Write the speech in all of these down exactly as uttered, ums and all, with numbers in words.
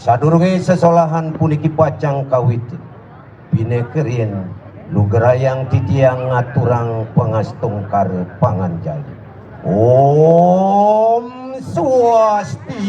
Sadurungé sesolahan puniki pacang kawitin, pinekarin lugrayang titiang ngaturang pangastungkara panganjali. Om Swastiastu.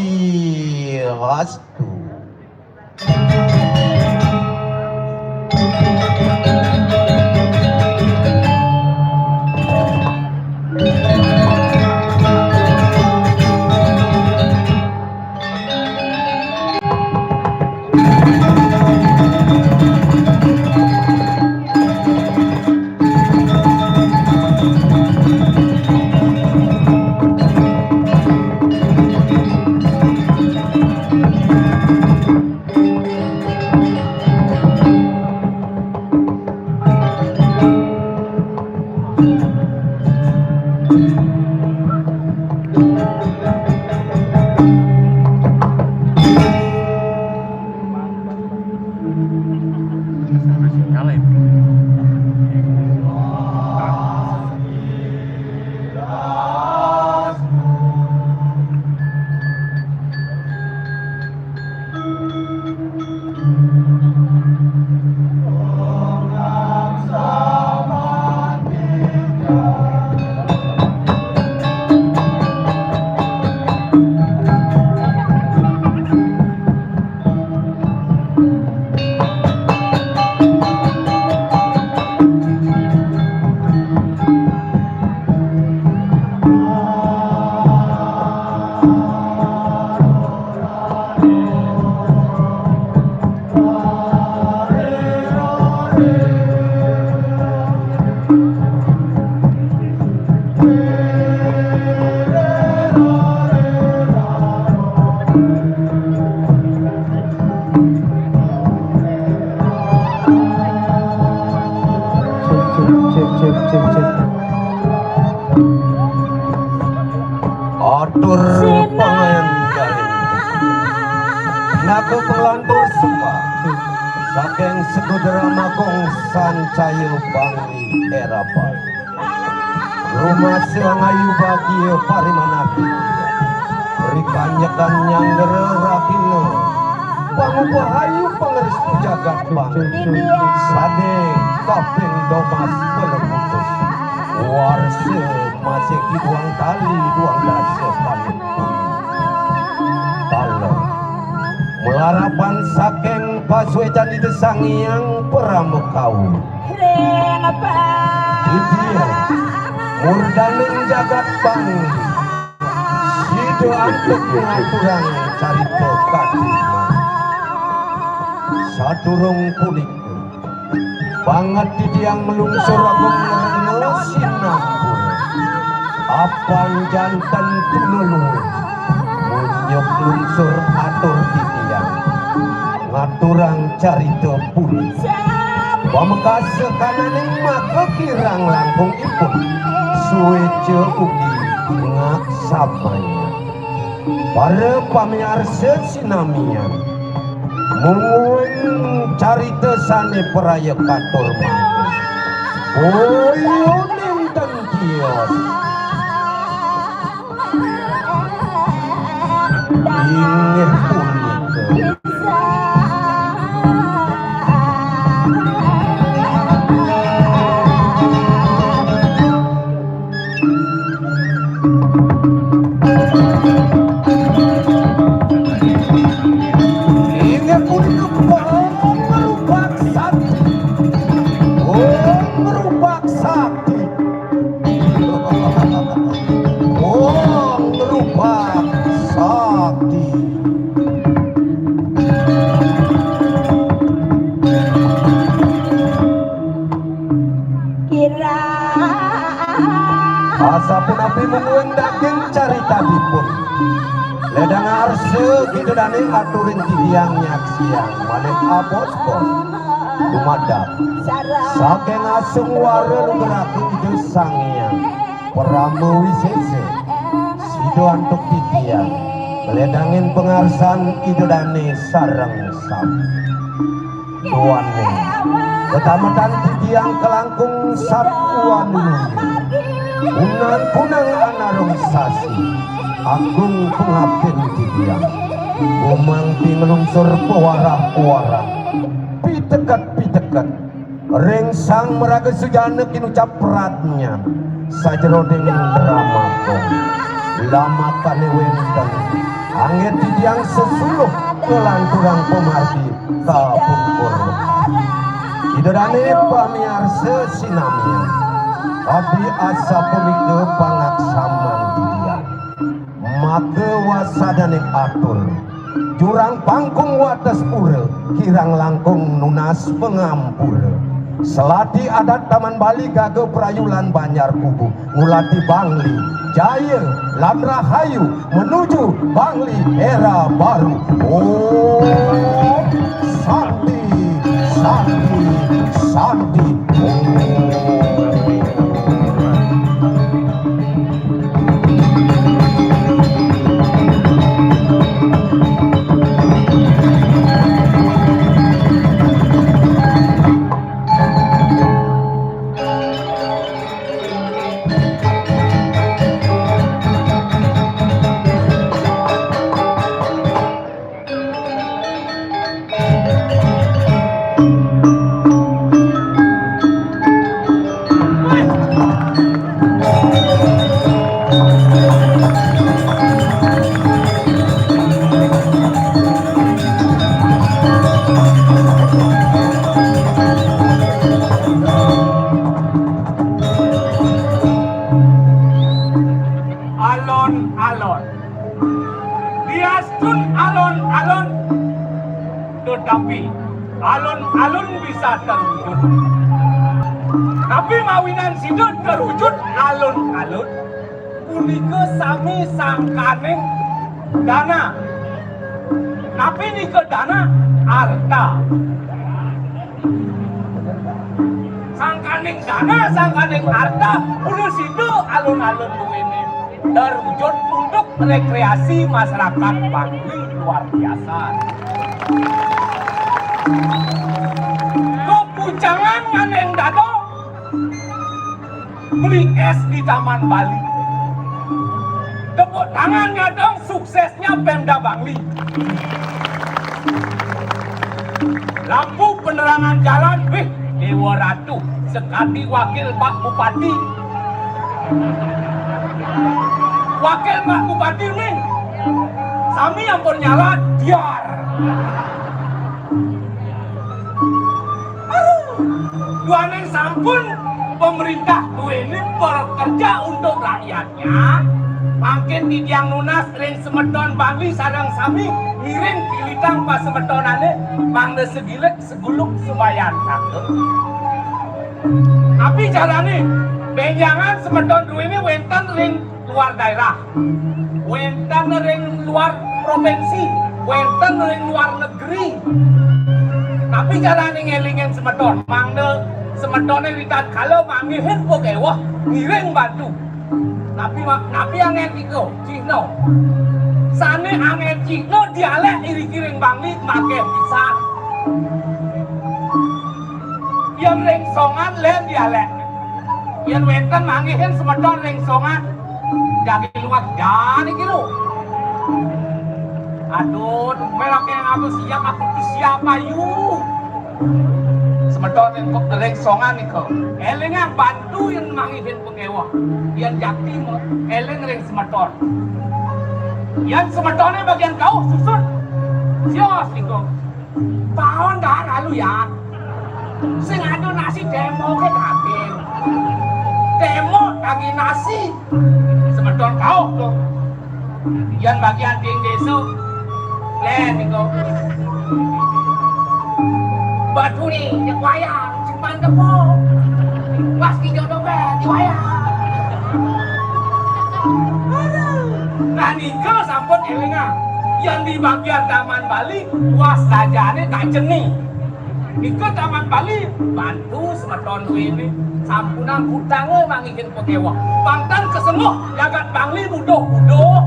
Atur panganjali. Naga panglantur sembah saking Segudra Magong Sancaya Bangli Erapan. Rumasa ngayu bagia parimanati. Rikanjekan nyanggara ragina. Pangubahayu pangrestu jagat bangsa. Sane kaping domas peleputus. Warsa masih kiduang tali duang dasa panutu. Tala. Melarapan saking pasuecan Ida Sang Hyang Parama Kawu. Titiang murdaning jagat bangli. Sida antuk ngaturang carita katiman. Sadurung punika, banget titiang nglungsur agung ngrena sinampura. Apan janten tuna luwih. Munyuk lungsur atur titiang ngaturang carita punika. Pamekasa kananing maka kirang langkungipun. Sueca ugi ngaksamayang. Para pamiarsa sinamian, mungguing carita sane praya katur mangkin. Boya nenten tios. Inggih punika. Inggih punika pangrubak sakti. Oh, ngrubak sakti. Oh, ngrubak sakti. Asapunapi mungguing daging caritadipun. Ledang arsa kita dane aturin titiang nyaksiang malih abos-bos. Dumadak saking asung wara lugraku Ida Sang Hyang Parama Wisesa. Sida antuk titiang ngledangin pangarsan Ida Dane sareng sami. Duane ketametan titiang kalangkung sapuan. Kunang-kunang anarung sasi agung pangaptin titiang. Gumangti nglungsur pawarah-pawarah, piteket-piteket. Ring sang maraga sujana kinucap pradnyan sajeroning drama kong. Lamakané wénten, anggén titiang sesuluh kalanturang pamargi kapungkur. Ida dané pamiarsa sinamian, kadi asapunika pangaksaman titiang. Maka wasadaning atur, jurang pangkung wates pura, kirang langkung nunas pangampura. Selati adat Taman Bali, Gaga Prayu lan Banjar Kubu, ngulati Bangli jaya lan rahayu menuju Bangli era baru. Om Santi, Santi, Santi. Om. Alon-alon. Diastun alon-alon, tetapi alon-alon bisa terwujud. Tapi mawinan sida terwujud alon-alon, punika sami sangkaning dana. Napi nika dana? Arta. Sangkaning dana, sangkaning arta, uli sida alun-alun duwéné terwujud untuk rekreasi masyarakat Bangli luar biasa. Kepucangan nganing dado beli es di Taman Bali. Tepuk tangannya dong, suksesnya Pemda Bangli. Lampu penerangan jalan, wih, Dewa Ratu, sekadi wakil Pak Bupati. Wakil Pak Bupati nih, sami ampun nyala, diar. Aduh, duaning sampun pemerintah duwéné bekerja untuk rakyatnya, mangkin titiang nunas ring semeton Bangli sareng sami ngiring kilitang pasemetonané, mangda segilik seguluk subayan kanggo. Napi carané? Bénjangan semeton duwéné wénten ring luar daerah, wénten ring luar provinsi, wénten ring luar negeri. Napi carané ngélingin semeton? Mangda semetoné ritatkala manggihin pakéweh ngiring bantu. Napi ma-, napi anggén ika? Cihna. Sané anggén cihna dialék iriki ring Bangli makéh pisan. Yén ring Songan lén dialék. Yén wénten manggihin semeton ring Songan, jagi luwat jani kilo. Aduh, tumben aku yang aku siap, aku tuh siap, ayu. Semeton ring, ring Songan nika. Élingang bantu yén manggihin pakéweh. Yén jakti mo-, éling ring semeton. Yén semetoné bagian kauh susut. Sios nika. Taun dah lalu ya. Sing ada nasi demo ke daging. Demo daging nasi. Semeton kauh tuh. Yan bagian ding desa. Lén niku. Batu ni, cek wayang, simpan tepung. Pas ki jodoh bé, di wayang. Aduh. Nah, nika sampun élingang. Yan di bagian Taman Bali, was sajané tak jeni. Nika Taman Bali, bantu semeton duwéné. Sampunang utangé manggihin pakéweh. Pang ten kasembuh jagat Bangli buduh-buduh.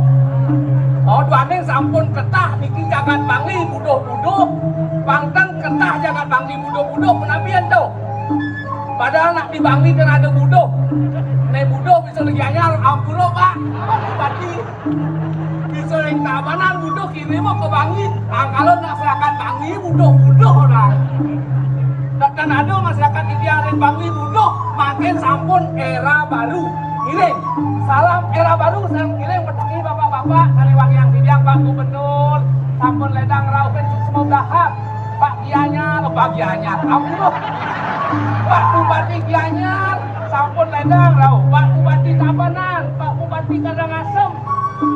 Oh, duaning sampun ketah niki jagat Bangli buduh-buduh. Pang ten ketah jagat Bangli buduh-buduh, punapi ento? Padahal nak di Bangli kan ada buduh. Né buduh bisa lagi anyar, ampura, Pak. Pak Bupati. Bisa Tabanan buduh kini mah ka Bangli. Angkalan masyarakat Bangli buduh-buduh lah. Tekan ada masyarakat India ring Bangli buduh, mangkin sampun era baru. Ngiring. Salam era baru, salam ngiring, petangi bapak-bapak, sane wangiang sidang, Pak Gubernur, sampun ledang rauhin suksma dahat. Pak Gianyar, Pak Gianyar, ampun. Pak Bupati Gianyar, sampun ledang rauh. Pak Bupati Tabanan, Pak Bupati Karangasem.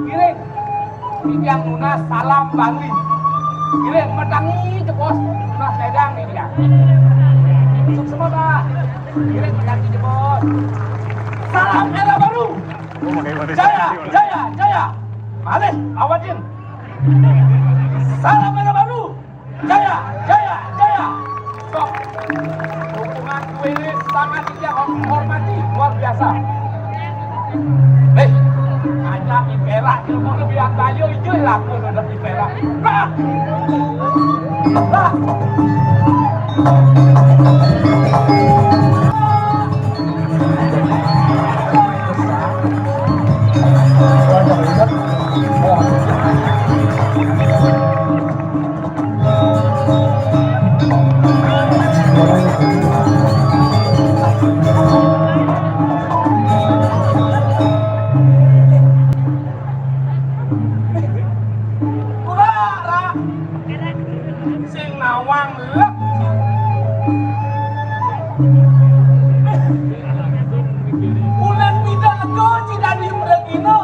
Ngiring. Titiang nunas salam Bangli. Ngiring, matangi jebos, nunas ledang niki. Suksma, Pak. Ngiring, matangi jebos. Salam era baru. Jaya, jaya, jaya. Malih, awatin. Salam era baru. Jaya, jaya, jaya. Sok. Dukungan kuwi sangat kita hormati, luar biasa. Eh, ngajak di Perak, ilmu lebih antayo itu laku udah di Perak. Nah. Nah. Sing nawang lek. Ulun pidalego ci dadi pragina.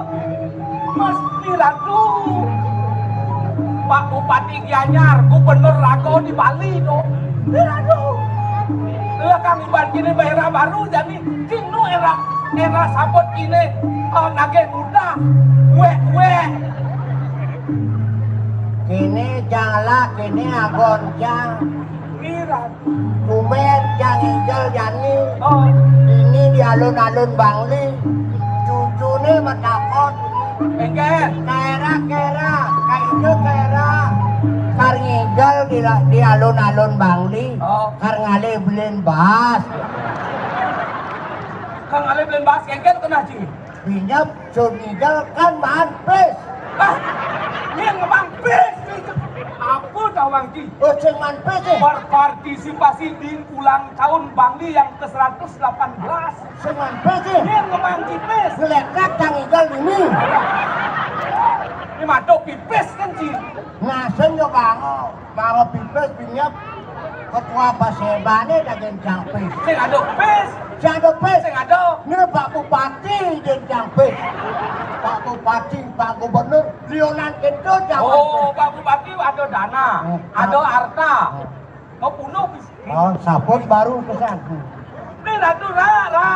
Mesti ratu. Pak Bupati Gianyar, gubernur raga di Bali to. Ratu. Lah kang iban kini era baru jani, kinu era, era sabut kini, eh, nagih muda. Weh, weh. Kini janglah, kini agon jang. Tumben jang ngigel jani. Oh. Ini di alun-alun Bangli. Cucune matakon. Engken. Kaera, kaera, kaijo kaera. Kar ngigel di la-, di alun-alun Bangli. Oh. Kar ngalih belin baas. Kar ngalih belin baas, engken keneh, Ci? Binyep, sun ngigel kan maan pis. Ah, nyén ngemang pis. Apa tawang ki? Oh, sing maan pis, eh? Berpartisipasi di ulang tahun Bangli yang ke seratus delapan belas. Sing maan pis, eh? Nyén ngemang ki pis. Ngelekat kang ngigel ini. Ini mado pipis kan, Ci? Ngasen yo bango. Mara pipis binyep, ketua pasebane daging cangpis. Sing ada pis. Sing ada pis. Sing ada. Ini Pak Bupati daging cangpis. Pak Bupati, Pak Gubernur, lionan kento cangpis. Oh, Pak Bupati ada dana, hmm, ada harta. Hmm. Mau bunuh bis-. Oh, sabut baru pesan. Ini ratu ra, ra.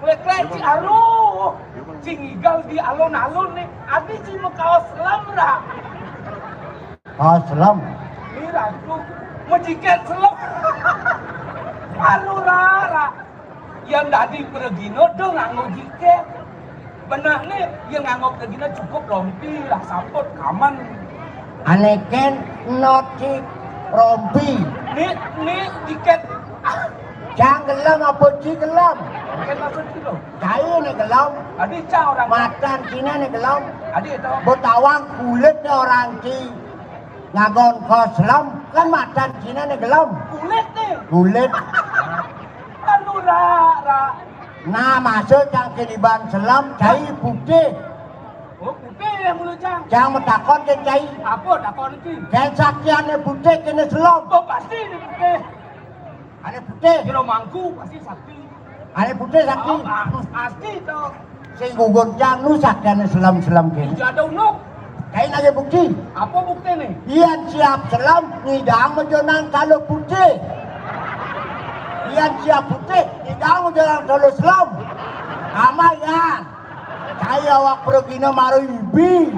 Lek-lek ci aruh, ci ngigel di alun-alun nih, adi ci makaos selem ra. Kaos selem. Ni ratu, majiket selem. Aruh ra, ra. Yang dadi pragina do nganggo jiket. Beneh nih, yang nganggo pragina cukup rompi lah, saput, kamen. Ane ken noti rompi. Ni, ni jiket. Cang gelem apa ci gelem? Ken maksud ci lo. Cai ne gelem. Adi cang orang. Matan cine ne gelem. Adi itu. Betawang kulitnya orang ci. Ngagon kaos selem, kan matan cine ne gelem. Kulit nih. Kulit. Aduh, ra, ra. Nah, maksud cang kiniban selem, cai putih. Oh, putih yang mulu cang. Cang matakon ke cai. Apa takon ki? Ken saktiane putih kene selem. Oh, pasti ini putih. Ane putih. Jero mangku pasti sakti. Ane putih sakti. Oh, pa-, pasti to. Sing gugun cang nu saktiane selem-selem kene. Iya ada unuk. Kain aja bukti. Apa bukti nih? Yan siap selem, ngidang majonang kalau putih. Yan siap putih, ngidang majonang kalau selem. Ama yan. Cai awak pragina mara ibi.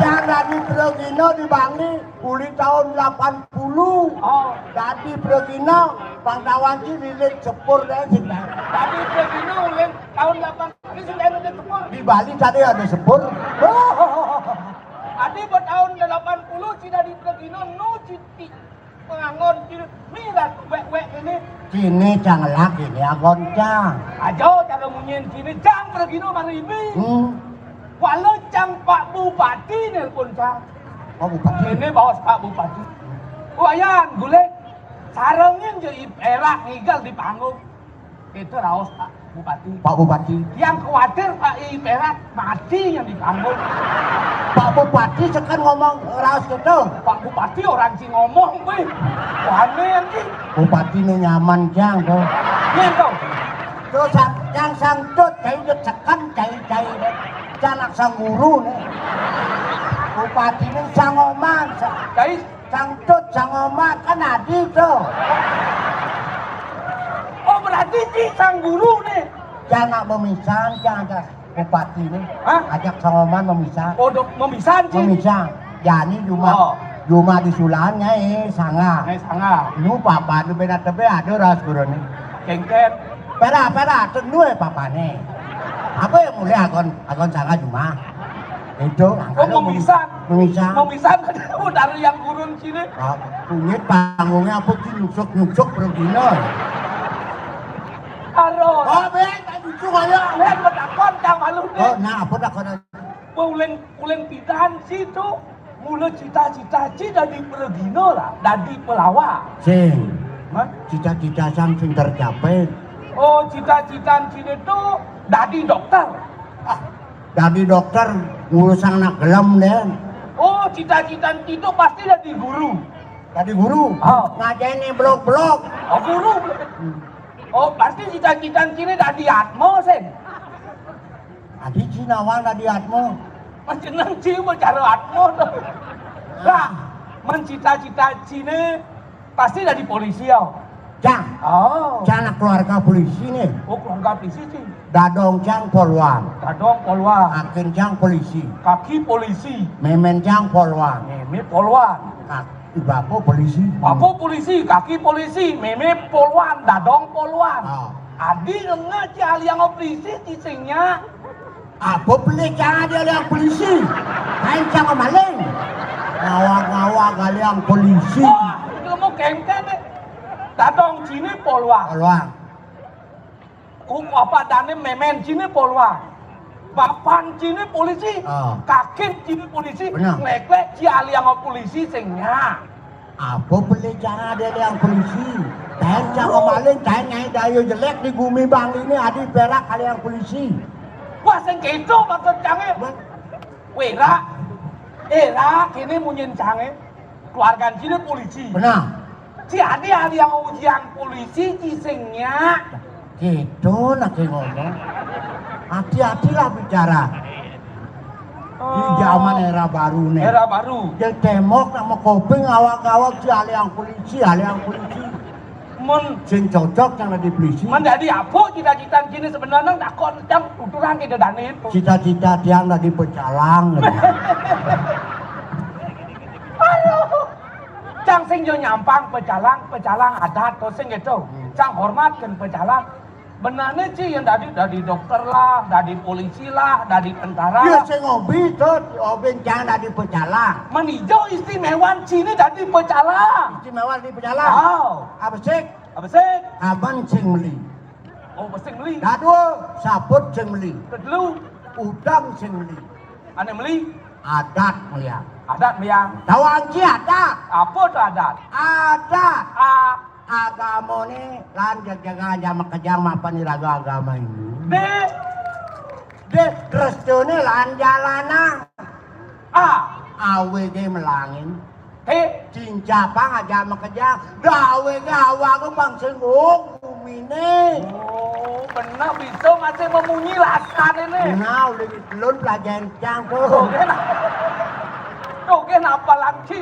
Cang dadi pragina di Bangli uli taun delapan puluh. Oh. Dadi pragina, pang tawang ci lilit sepur deh sih. Dadi pragina uli taun delapan puluh sih deh lilit sepur. Di Bali tadi ada sepur. Adi ba taun delapan puluh ci dadi pragina nu ci ti Pangangon kini mirat wek-wek kini. Kini cang lah, kini agon cang. Aja cara munyin kini cang Regina marimi. Hmm. Wala cang Pak Bupati nelpon cang. Pak Bupati. Ini baos Pak Bupati. Wayan, gulik. Sarengin ja I Perak ngigel di panggung. Itu raos Pak Bupati. Pak Bupati. Yang khawatir Pak I Perak mati yang di panggung. Pak Bupati sekan ngomong raos gitu. Pak Bupati orang sing ngomong, weh. Aneh, anjing. Bupati nu nyaman, cang, tuh. Iya, tuh. Tuh, sang, yang sangtut, kayu sekan, cai-cai, deh. Canak sang guru, nih. Bupati ini sangoman, sa-, Cai. Sangtut, sangoman, kan adi, tuh. Oh, berarti ci sang guru, nih. Canak memisan, cang, cang. Bupati ini. Hah? Ajak sangoman memisan. Oh, dok, memisan, ci. Memisan. Jani juma, Oh. juma di sulannya, eh, sanga. Eh, sanga. Nu papa nu beda tebe ada ras guru nih. Kengken. Pera, pera, tenue papane. Apa yang mulai agon, agon sanga juma? Itu, Oh, angkanya memisan. Memisan. Memisan ada udara yang gurun sini. Ah, kunyit panggungnya apa sih nyusuk-nyusuk pergina. Aro. Oh, ben, tak nyusuk aja. Ben, betakon, cang malu, deh. Oh, nah, apa takon? Wah, uleng, uleng pidan situ. Mula cita-cita ci dadi peregina lah, dadi pelawak. Sing. Hah? Cita-cita sang sing tercapai. Oh, cita-cita cine tuh dadi dokter. Ah, dadi dokter ngurusang anak gelem deh. Oh, cita-cita ci tuh pasti dadi guru. Dadi guru. Oh. Ngajain nih blok-blok. Oh, guru. Hmm. Oh, pasti cita-cita cine dadi atmo, sing. Adi ci nawang dadi atmo. Mas jeneng ci bicara atmo tuh. Lah, men cita-cita cine pasti dadi polisi ya. Cang. Oh. Cang anak keluarga polisi nih. Oh, keluarga polisi, ci. Dadong cang polwan. Dadong polwan. Akin cang polisi. Kaki polisi. Memen cang polwan. Meme polwan. Kak-, bapa polisi. Bapa polisi, kaki polisi, meme polwan, dadong polwan. Oh. Adi ngena ci aliang polisi, ci sing nya. Apa pelih cang adi aliang polisi? Kain cang maling. Ngawag-ngawag aliang polisi. Wah, ilmu kengken, eh. Dadong cine polwan. Polwan. Ku apa dane memen cine polwan. Bapan cine polisi. Ah. Kakin cine polisi. Benar. Nglek-nglek ci aliang polisi sing nya. Apa pelih cang adi aliang polisi? Kain cang maling, kain nyai dayu jelek di gumi bang ini adi perak aliang polisi. Wah, sing gitu maksud cange. Wera, era kini munyin cange. Keluargan cine polisi. Benar. Ci adi aliang ujian polisi, ci sing nya. Gitu, nak ngomong. Hati-hatilah bicara. Di zaman era baru nih. Era baru. Dia tembok sama koping awak-awak ci aliang polisi, aliang polisi. Mun sing cocok yang dadi polisi. Men dadi apa cita-cita cine sebenarnya takon cang tuturan kita dane itu. Cita-cita tiang dadi pecalang. Aduh. Cang sing jo nyampang pecalang, pecalang adat to sing gitu. Hmm. Cang hormatkan pecalang. Benarnya ci yang dadi, dadi dokter lah, dadi polisi lah, dadi tentara. Ya, sing obi to, obi cang dadi pecalang. Men ijo istimewan cine dadi pecalang. Istimewan dadi pecalang. Oh. Apa sih? Apa sih? Aman sing meli. Oh, sing meli. Dadua, saput sing meli. Kedelu. Udang sing meli. Ane meli? Adat meliang. Adat meliang. Tahu anci adat? Apa tuh adat? Adat. A. Agama ni lan jaga jama kejang mapan iraga agama ini. Deh. Deh, restu ni lan jalana. A. Awe ge melangin. He, cincapang aja makejang. Gawe gawa ku bang sing, oh, gumine. Oh, benar bisa masih memunyi lasan ini. Nah, udah belum pelajaran cang tuh. Oke, nah. Oke, napa lagi?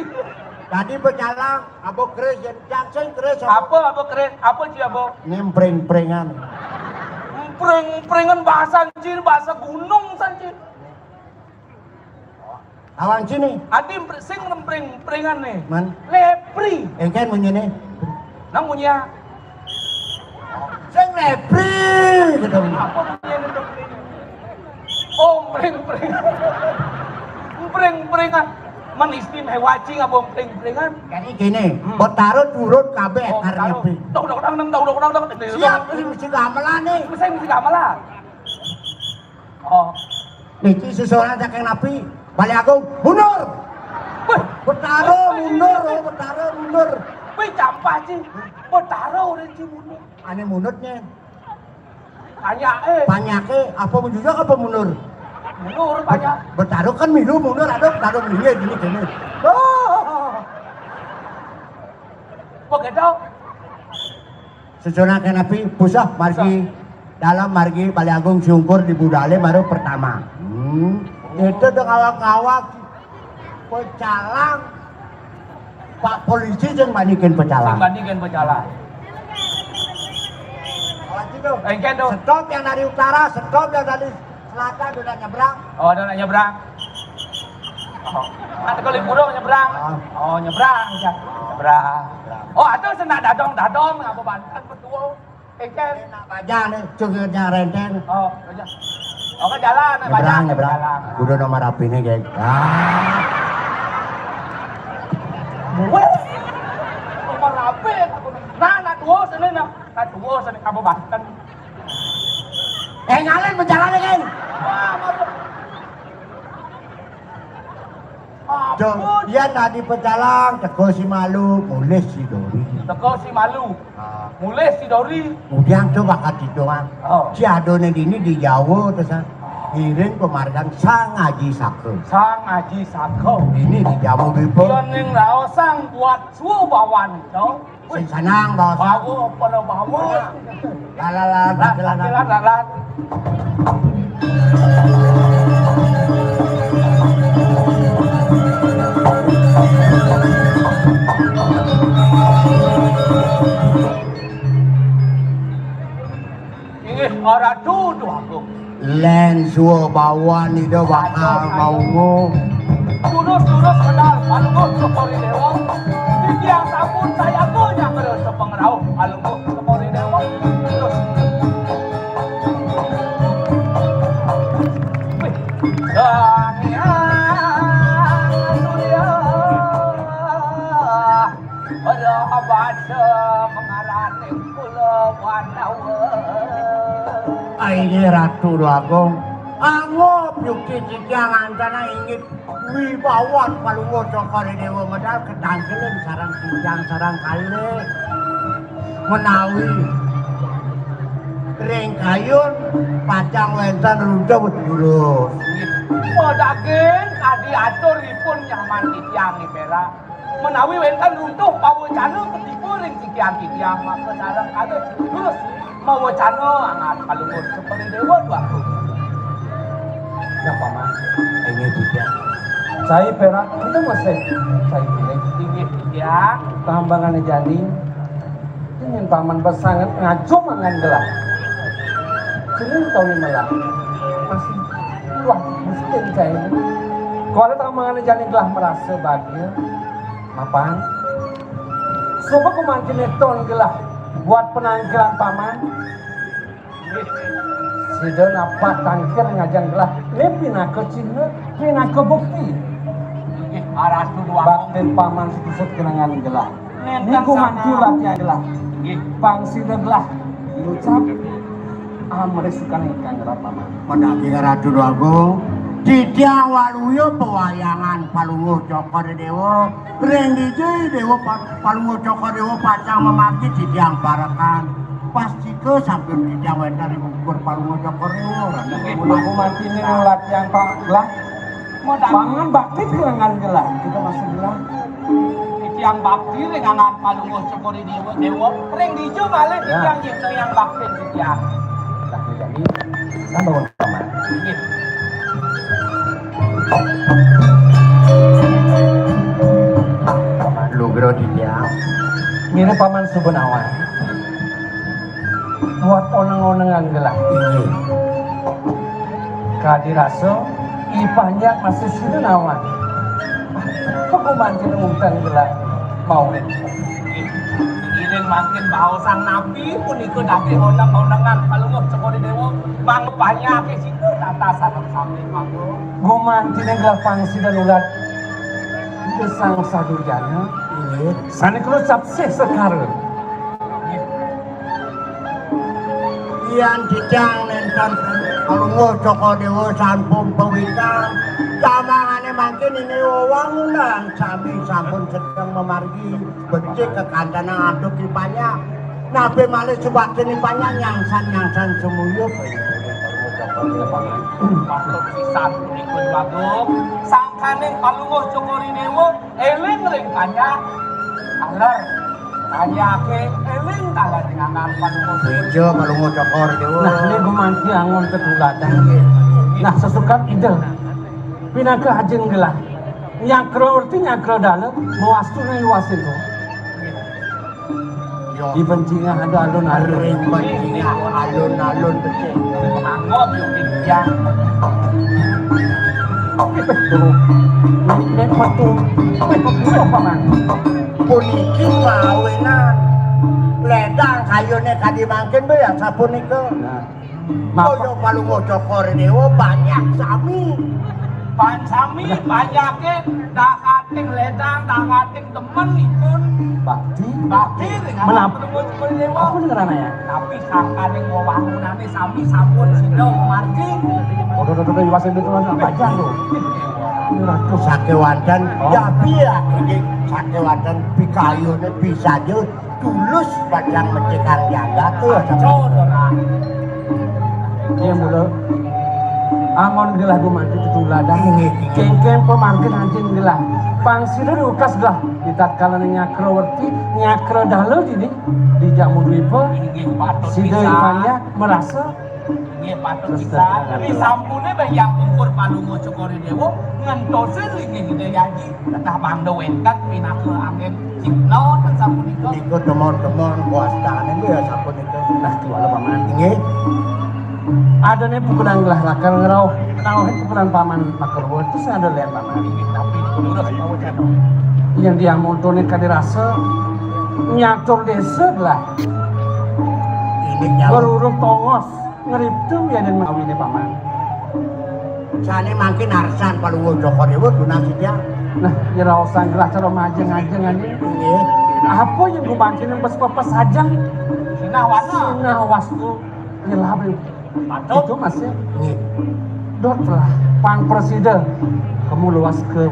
Tadi berjalan, Abo Kris, yang cang sing Kris. Apa Abo Kris? Apa sih Abo? Ini empring-empringan. Empring-empringan bahasa Cina, bahasa gunung saja. Awang sini. Adi mpr-, sing mpring-mpringan nih. Man. Lepri. Engken munyi nih. Nang munyi ya. Sing lepri gitu. Apa munyi nih lepri? Oh, mpring-mpring. Mpring-mpringan. Men istimewa cing apa mpring-mpringan? Jadi gini, hmm. Betara turun kabeh. Oh, karena betara. Lepri. Dok, dok, dok, dok, dok, dok, dok. Siap, ini mesti gamelan nih. Mesti, mesti gamelan. Oh. Niki seseorang saking napi? Balé Agung, mundur. Wih, Betara mundur, oh, Betara mundur. Wih, campah, Ci. Betara orang Ci mundur. Ané mundur, nyén. Banyak, eh. Banyak, eh. Apa menjujur apa mundur? Mundur, banyak. Betara kan milu mundur, ada Betara milu gini, gini. Oh. Begitu. Sesunaken napi? Pusah margi dalem, margi Balé Agung siungkur di budalé baru pertama. Hmm. Itu dong awak-awak pecalang. Pak polisi yang bandingin pecalang. Sing bandingin pecalang. Awas itu. Engken tuh. Stop yang dari utara, stop yang dari selatan, udah nyebrang. Oh, udah nyebrang. Oh. Kan kalau burung nyebrang. Ah. Oh, nyebrang ya. Nyebrang. Oh, ada senak dadong-dadong apa Banten betul. Engken. Nak bajang nih, cungirnya renteng. Oh, bajang. Oke, jalan, nyebrang, bajang, nyebrang. Jalan. Kudu nomor api nih, geng. Ah. Weh. Nomor api. Nah, nah, dua sini, nah. Nah, dua sini, kamu Banten. Eh, nyalin berjalan, geng. Wah, mantap. Jong, yén tadi pecalang, teka si malu, mulih si dori. Teka si malu. Ah. Mulih si dori. Kemudian coba kati doang. Oh. Si adoné dini di Jawa, terus, ah, ngiring pamargan Sang Aji Saka. Sang Aji Saka. Ini di Jawa Bipa. Yén ning raosang buat subawan, dong. Sing sanang, Bos. Bawa, pada bawa. Lalat, lalat, lalat, lalat. Inggih, Ratu Déwa Agung. Lén suwa bawan Ida bakal maungu. Lurus-lurus medal Palungguh Cokor I Déwa. Titiang sampun sayaga nyanggra sepengrauh Palungguh Cokor I Déwa. Lurus. Wih. Sang Hyang Surya. Pada basa mengaraning kula Pandawa. Aine Ratu Déwa Agung, anggep yukti titiang antana inggih wibawan Palungguh Cokor I Déwa medal ketangkeling sareng titiang sareng kalih. Menawi ring kayun pacang wénten runtuh jurus. Madaging kadi aturipun nyaman titiang, Nyi Pérak. Menawi wénten runtuh pawecana ketiba ring titiang-titiang, maka sareng kalih terus mawecana angat Palungguh Cokor I Déwa Déwa Agung. Ya, Paman. Inggih, titiang. Cai Pérak, kita masih cai kuning. Inggih, titiang. Tambangané jani. Yén Paman besanget ngajum angan gelah. Kini utawi melah. Masih wah miskin cai. Kuala tambangané jani gelah merasa bahagia. Mapan. Suba kumantiné ton gelah buat penangkilan Paman. Sida napak tangkil ngajeng gelah. Né pinaka cihna, pinaka bukti. Inggih, Ratu Déwa Agung. Baktin Paman sikusut kenangan gelah. Nénten niku mantu latihan gelah. Inggih. Pang sida gelah. Ngucap. Amrih sukan ingkang rama. Padaging Ratu Déwa Agung, titiang Waluya pewayangan Palungguh Cokor I Déwa. Ring dija Déwa Pa-, Palungguh Cokor I Déwa pacang mamargi titiang parekan. Pastika sampun titiang wénten ring ungkur Palungguh Cokor I Déwa. Inggih, Palungguh mantiné nulat titiang, Pak. Lah. Modal. Paman bakti ring angan gelah, kita masih gelah. Titiang bakti ring angan Palungguh Cokor I Déwa, Déwa. Ring dija malih titiang nyiptayang bakti titiang. Lah, jani, kan bangun Paman. Inggih. Paman lugra titiang. Ngira Paman suba nawang. Buat oneng-onengan gelah. Inggih. Kadi rasa, I Panjak masih sida nawang. Paguman sida ngungtang gelah. Mau. Inggih. Iring mangkin baosang napi punika daging oneng-onengan Palungguh Cokor I Déwa. Mangda Panjaké sida tata sareng sami mangga. Gumantiné gelah pang sida nulat. Ida Sang Sadurjana. Inggih. Sané kula capsih sekara. Yan titiang nénten Palungguh Cokor Dewa sampun pawitang. Kamangane mangkin ini wewangunan sami sampun sedeng mamargi becik kekantenan antuk ipanya. Napi malih subaktin ipanya nyangsan-nyangsan sumuyup. Patut pisan punika, Agung. Sangkaning Palungguh Cokor Dewa eling ring panjak. Taler. Panjake eling taler ring anggan Palungguh. Beja Palungguh Cokor Dewa. Nah, ini gumanti angon tetuladan. Nah, sesukat Ida. Pinaka ajin gelah. Nyakra werti nyakra dala, mawastu ring iwasin to. Di bencingah ada alun-alun. Ring bencingah alun-alun becik. Anggap yo pikiran. Nek metu. Nek metu apa, Man? Puniki mawinan ledang kayune kadi mangkin be ya sapunika. Nah. Mapa? Kaya Palungguh Cokor Dewa banyak sami. Pan sami banyake dakating ledang, dakating temen ipun. Bakti. Bakti ring Menapa? Palungguh Cokor Dewa. Apa ning ranaya? Tapi sangkaning wewangunane sami sampun sida mamargi. Aduh, aduh, aduh, iwasin betul aja bajang to. Ini ratus. Sakewanten, oh. Ya, piye iki? Sakewanten pikayune bisa aja tulus bajang mecikang jagat to. Iya, mula. Angon gelah gumanti tetuladan. Inggih, inggih. Kengkeng pamangkin anjing gelah. Pang sida ukas gelah. Di tatkala nyakra werti, nyakra dala dini. Di Jambu Dwipa. Inggih, patut sida pisan. Ipanya merasa. Inggih, patut pisan. Sesuai. Disampune bayang pungkur Palungguh Cokor Dewa ngentosin linggih Ida Aji. Nah, mangda wenten pinaka anggen cipta ten sapunika. Nika temon-temon kuastane ya sapunika. Nah, kiwala Paman. Inggih. Adane pukulan gelah lakar ngrauh, ngrauhin pukulan Paman Makarwa itu sing ada lian Paman. Inggih, tapi durus pawecana. Yen diamontone kadi rasa nyatur desa gelah. Ini nyawa. Berurung tongos. Ngripta wiadin mawine Paman. Sane mangkin arsan Palungguh Cokor Dewa tunas titiang. Nah, nyraosang gelah cara majeng-ajeng ane. Nggih. Apa yen gumanti pepes-pepes ajeng? Sinah wana. Sinah wastu. Nyelap. Patut. Itu masih. Nggih. Dot lah, pang presida. Kamu luas ke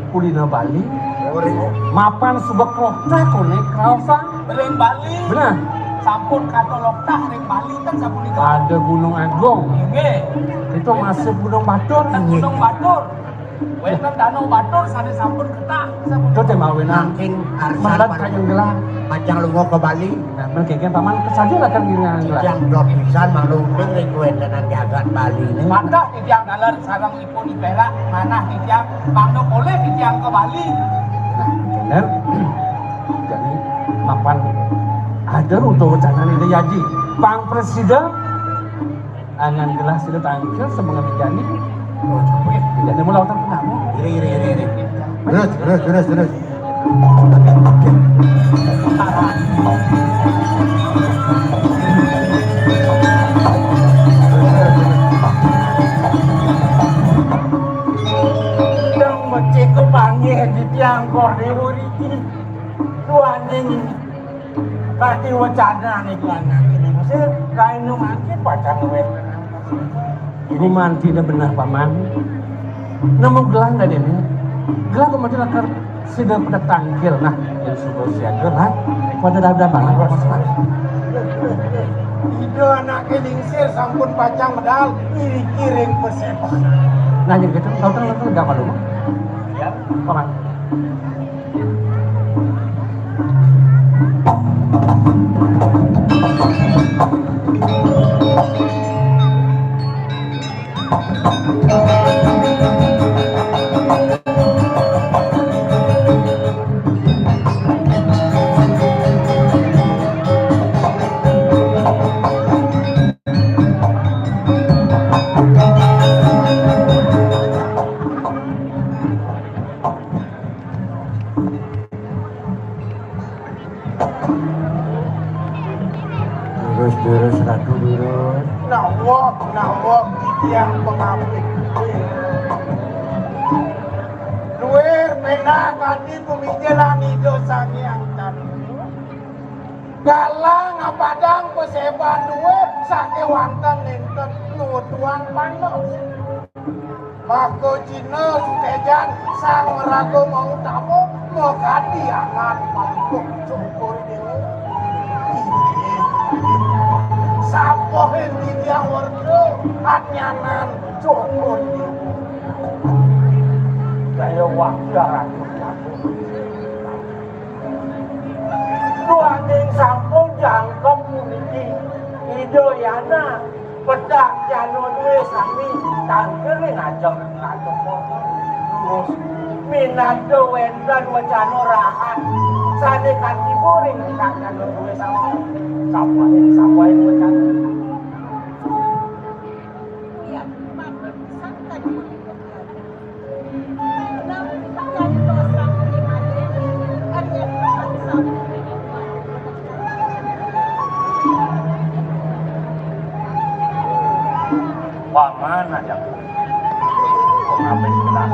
kulina Bali. Ora. Mapan subek lokta kone kraosang. Ring Bali. Benar. Sampun katon lokta ring Bali ten sapunika. Ada Gunung Agung. Inggih. Itu masih Gunung Batur. Ten Gunung Batur. Wenten Danau Batur sane sampun ketah sapunika. Itu tema wena. Mangkin arsan melat kayun gelah. Pacang lunga ke Bali. Nah, mengkengken Paman kesaja lakar ngiringang gelah. Titiang dot pisan manglungkring ring kawentenan jagat Bali ini. Patah titiang taler sareng ipun iperak manah titiang mangda polih titiang ke Bali. Nah, bener. Jadi mapan ada untuk rencana Ida Aji. Pang presida angan gelah sida tangkil semengan jani. Jani mula utak pertama. Iri, iri, iri, iri. Terus, terus, terus, terus. Dang mecik kepanggih di tiang kor dewa riki. Tuan ini. Kadi wacana niku anak ini mesti kainu mangkin pacang wénten. Gumanti da benah, Paman. Nemu gelang da dene. Gelang gumanti lakar sida pada tangkil nah, yang suka siaga lah. Pada dada banget, Paman. Ida anake lingsir sampun pacang medal iriki ring persetan. Nah, yang gitu, tahu kan nonton gak malu? Ya, Paman. Durus, durus, Ratu, durus. Nawak, nawak, titiang pangapit. Luir, pendak, ati, pemikiran, Ida Sang Hyang Tanu. Galang ngapadang paseban dué sakéwanten nénten nutuang panos. Maka Cina sutéjan sang raga mautama makadi angan mampuh syukur déwa. Inggih. Sapuhing titiang werda anyanan syukur déwa. Jaya wakti aratu. Duaning sampun jangkep puniki, Ida Yana pedak jana dué sami tangkil ring ajeng ngatemon. Terus minangka wénten wacana rahat sané katiba ring pedak jana dué sami. Sapuhing, sapuhing wacana. Paman ajak. Pengabih gelah.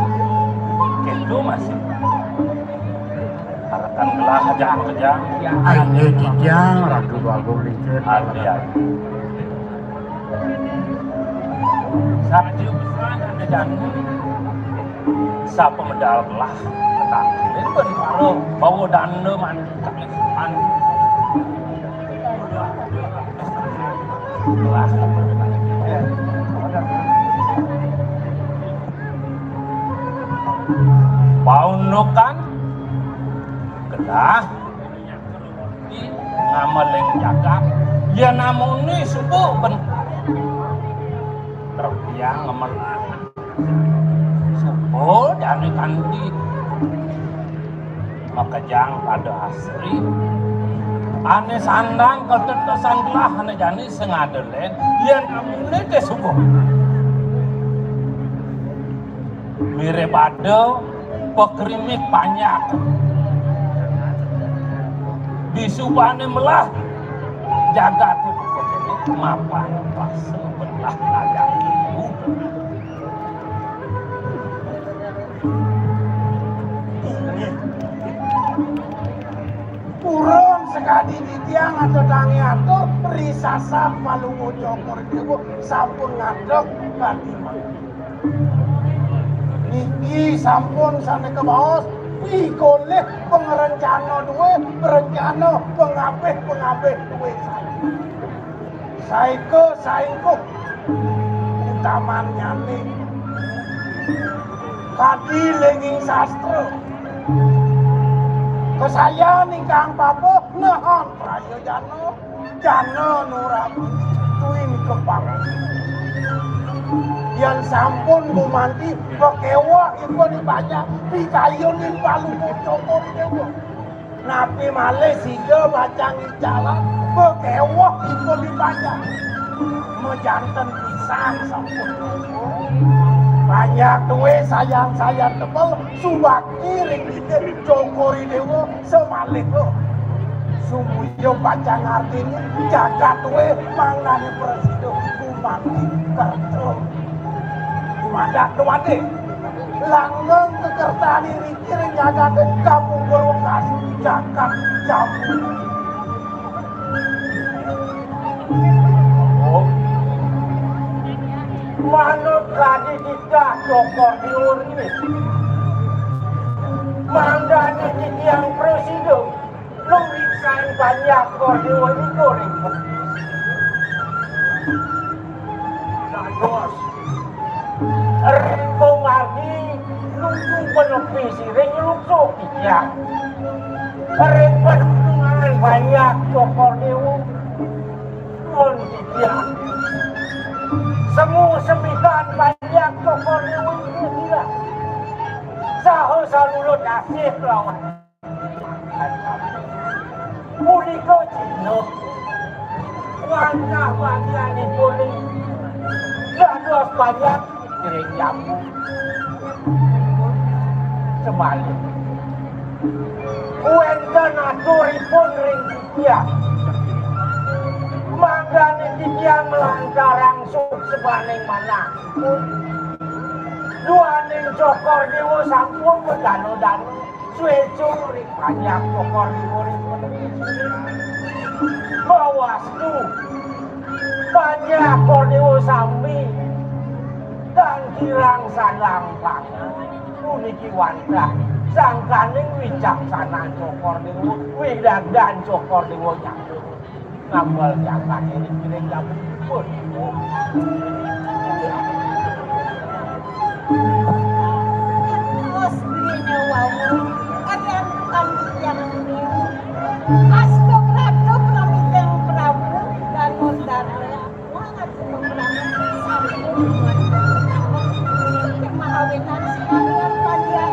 Kéto masih. Harapan gelah ajak makejang. Inggih titiang, Ratu Agung Lincir. Adi, adi. Saja pesan ada jana. Sapa medal gelah ketangkilin ben para bawa danda mandi kalipan. Gelah. Paundukan gelah. Ngameling jagat, yén amuné suba ben terbiang ngemelah. Suba jani kanti makejang pada asri. Ané sandang ketetesan gelah ané jani sing ada lén, yén amuné té suba. Mirib ada pakrimik panjak. Disubané melah jagat mapan basa belah layak itu. Purun sakadi titiang ada tangi atur, risasan Palungguh Cokor Déwa sampun ngadeg katiman. Niki sampun sané kabaos, pikolih pangrencana dué, rencana pangabih-pangabih dué sané. Saika saengkuh utamannyané. Kadi linging sastra. Kasayan ingkang pabuh nehon prayojana. Jana nurani tuwin kepang. Yén sampun gumanti, pakéweh ipun ibanyak, pikayunin Palungguh Cokor Déwa. Napi malih sida bacang icalan, pakéweh ipun ibanyak. Majanten pisan sampun. Banyak duwé sayan-sayan tebel, subakti ring Cokor Déwa. Samaliha, sumuyub pacang artine jagat duwé mangdane prasida gumanti kerta. Dumadak dumadé, langgeng kekertane riki ring jagate kapungkur wekas jagat jamu. Manut kadi titah Cokor Déwa ringis. Mangdane titiang prasida nuliksan panjak Cokor Déwa nika ring. Dados ring pamargi nuju panepi siring lungsuk titiang. Ring panunungan panjak Cokor Déwa. Pun titiang. Semu sembilan panjak Cokor Déwa nika. Saha salulut asih kelawan. Punika Cina. Wantah bagianipun dados panjak ring jamu. Semalik. Wénten aturipun ring titiang. Mangdane titiang nglantarang suksmaning manah. Duaning Cokor Déwa sampun madana-dana. Suéco ring panjak Cokor Déwa ring. Mawastu panjak Cokor Déwa sami tan kirang sandang pangan. Puniki wantah sangkaning wicaksanan Cokor Déwa, widagdan Cokor Déwa nyangga. Ngamel jagaté ring jagat pun. Terus belinya wau, karyan tukang titiang ini. Astu pratu pramiting Prabu Danur Dara. Wah, atuh Prabu sampun mahawinan sinamian panjak.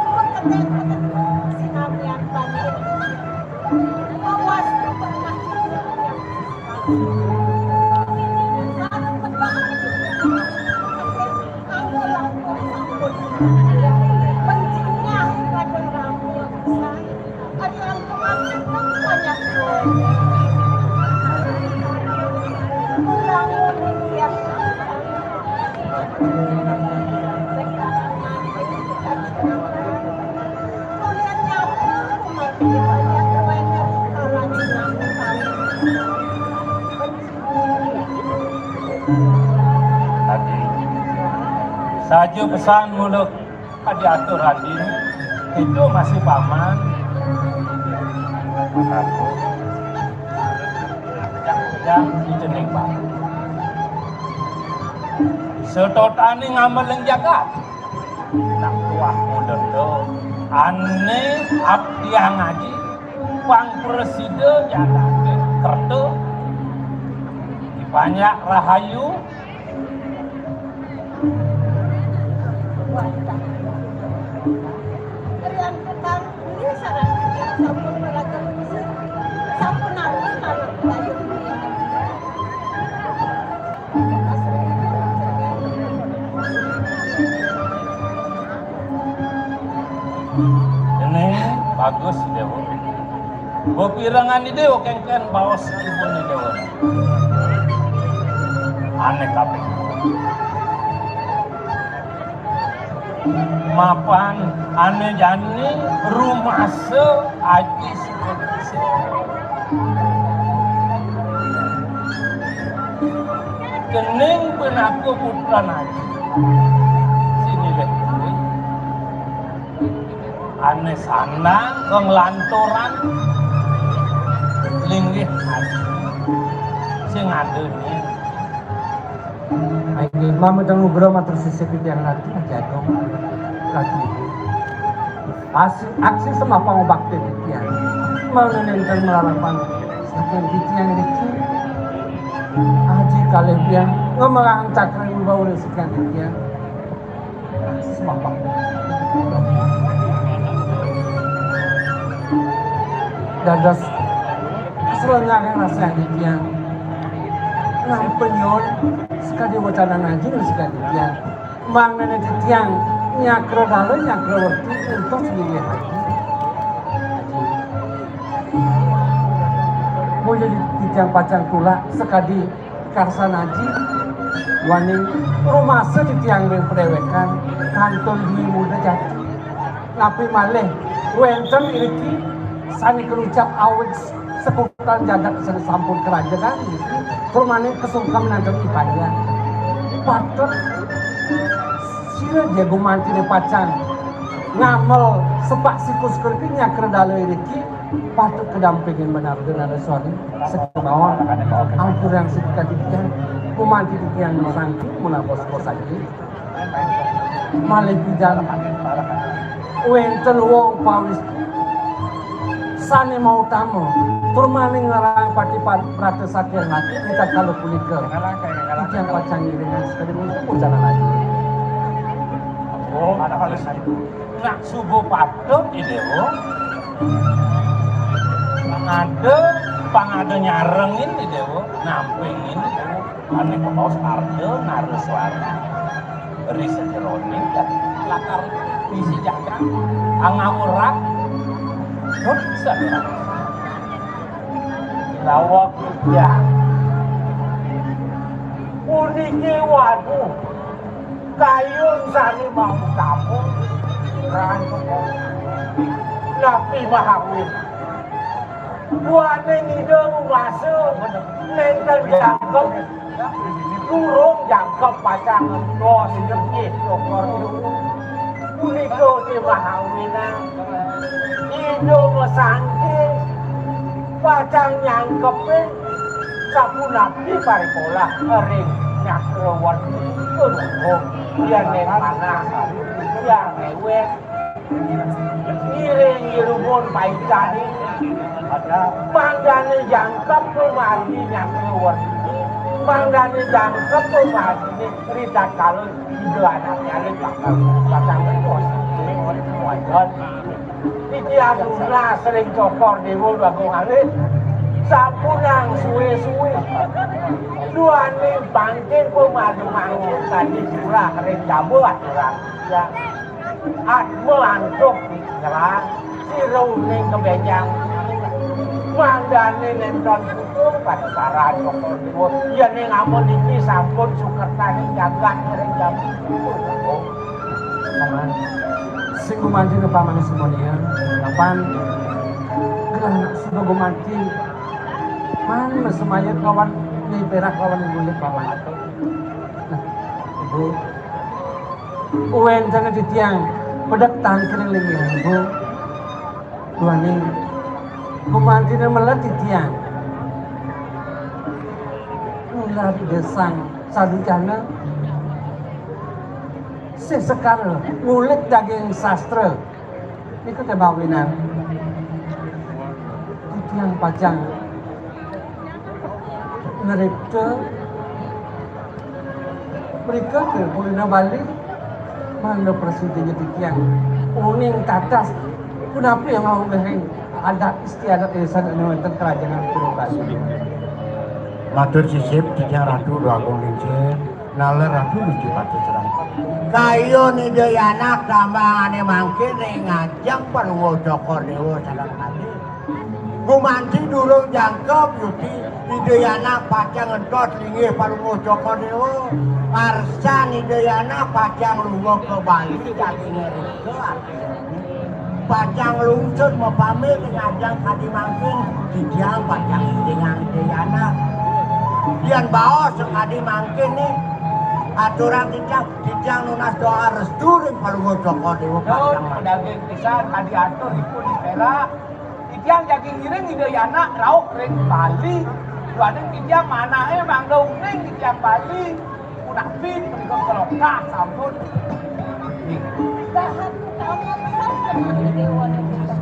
Pekening pekening sinamian panjak. Tadi saja pesan mula kadi atur Andin, itu masih paman. Aku yang yang dijeneng Pak. Setotane ngameling jagat. Nak tuah muda to. Ane abdiang aji pang presida jagate kerta. Banyak rahayu. Rian petang, ini sarang sampun belajar musik. Sampun aku kalau belajar. Ini bagus, Dewa. Bepirengan Dewa kengken baos ibu ni Dewa. Aneh kabeh. Mapan ane jani rumasa aji sukses. Kening penaku putra naji. Sini deh. Ane sandang kenglanturan linggih aji. Sing ada ni. Inggih, mamitang nugraha matur sisip titiang Ratu Aji Agung, Ratu Ibu. Aksi, aksi semapang bakti titiang. Mangda nenten malarapan saking titiang niki. Aji kalih titiang ngemerang cakra wibawa saking titiang. Semapang. Dados selengare rasa titiang. Nampi nyuwun sakadi wacanan aji sakadi titiang. Mangdane titiang nyakra dala nyakra werti entos nggih aji. Aji. Mula titiang pacang tulak sakadi karsan aji, waning rumasa titiang ring padewekan kantun dwi muda jati. Napi malih wenten iriki sane kalucap awit sekutan jagat sane sampun karajegan niki, tur malih kasungkem nenten ipanjang. Patut sira ja gumantine pacang ngamel sepak sikus iriki nyakra dala iriki, patut kadampingin benarga Naraswari. Sekemawon ampurang sida titiang, gumanti titiang sangki, munabos-bos saja. Malih pidan wenten wong pawis sane mautama, tur malih nglarang pati prata saking ati, kita kalau punika titiang pacang ngiringan sekadi mungkin jalan lagi. Oh, ada halus. Nak suba patut, Dewa. Pangada, pangada nyarengin, Dewa. Nampingin, Dewa. Ane kabaos arja, naraswara. Ri sajeroning, lakar isi jagat. Angawurak. Pun sadurang. Lawak ya. Puniki waduh. Kayun sane mau kampung, ran Tapi Mahawin. Buane ngidul masa nenten jangkep, durung jangkep pacang ngentos nyengit cokor. Punika ti Mahawinang. Ida masangking pacang nyangkepin sapunapi parikolah ring Nyakrawarti. Yen manah, yen rewet, ngiring irumun paicane, mangdane jangkep pamargi Nyakrawarti, mangdane jangkep pamargine ritatkala Ida anaknyane bakal, bakal ngentos. Wajah. Titiang nunas ring Cokor Dewa Agung Alit, sampunang suwe-suwe. Duaning pangkin pamargi mangkin kadi surah ring jaba aturan titiang. Atma antuk nyerah, sira uning kabenjang. Mangdane nenten putung pada saran Cokor Dewa. Yening amun niki sampun sukertaning jagat ring jaba. Paman, sing gumanti ne paman semuanya, kapan gelah anak suba gumanti, man masemaya kawan Nyai Perak kawan Nyai Bulik paman. Nah, Ibu, wenten titiang pedek tangkring linggih Ibu. Duaning gumanti ne melet titiang. Nular desang sadujana. Sih sekar ngulik daging sastra. Nika te mawinan. Titiang pacang ngripta mrika ke kulina Bali. Mangda prasida titiang uning tatas. Punapi yang mau ngering adat istiadat irisan anu wonten kerajanan kulina Bali. Matur sisip titiang Ratu Dwagung Lingsir. Naler Ratu nuju patih serang. Kayun Ida Yanak tambangane mangkin ring ngajeng Palungguh Cokor Dewa sareng kalih. Gumanti durung jangkep yuti Ida Yanak pacang ngentos linggih Palungguh Cokor Dewa. Arsan Ida Yanak pacang lunga ka Bali daging ngrika. Pacang lungsur mapamit ngajeng kadi mangkin, titiang pacang iringang Ida Yanak. Yen baos kadi mangkin nih, aturan titiang, titiang nunas doa restu ring Palungguh Cokor Dewa. Nun, pacang mangkin. Daging pisan kadi atur ipun di Perak. Titiang jagi ngiring Ida Yanak rauh ring Bali. Duaning titiang manahé mangda uning titiang Bali. Punapi punika kelokah sampun. Dahat utama pesan teman dewa dewa.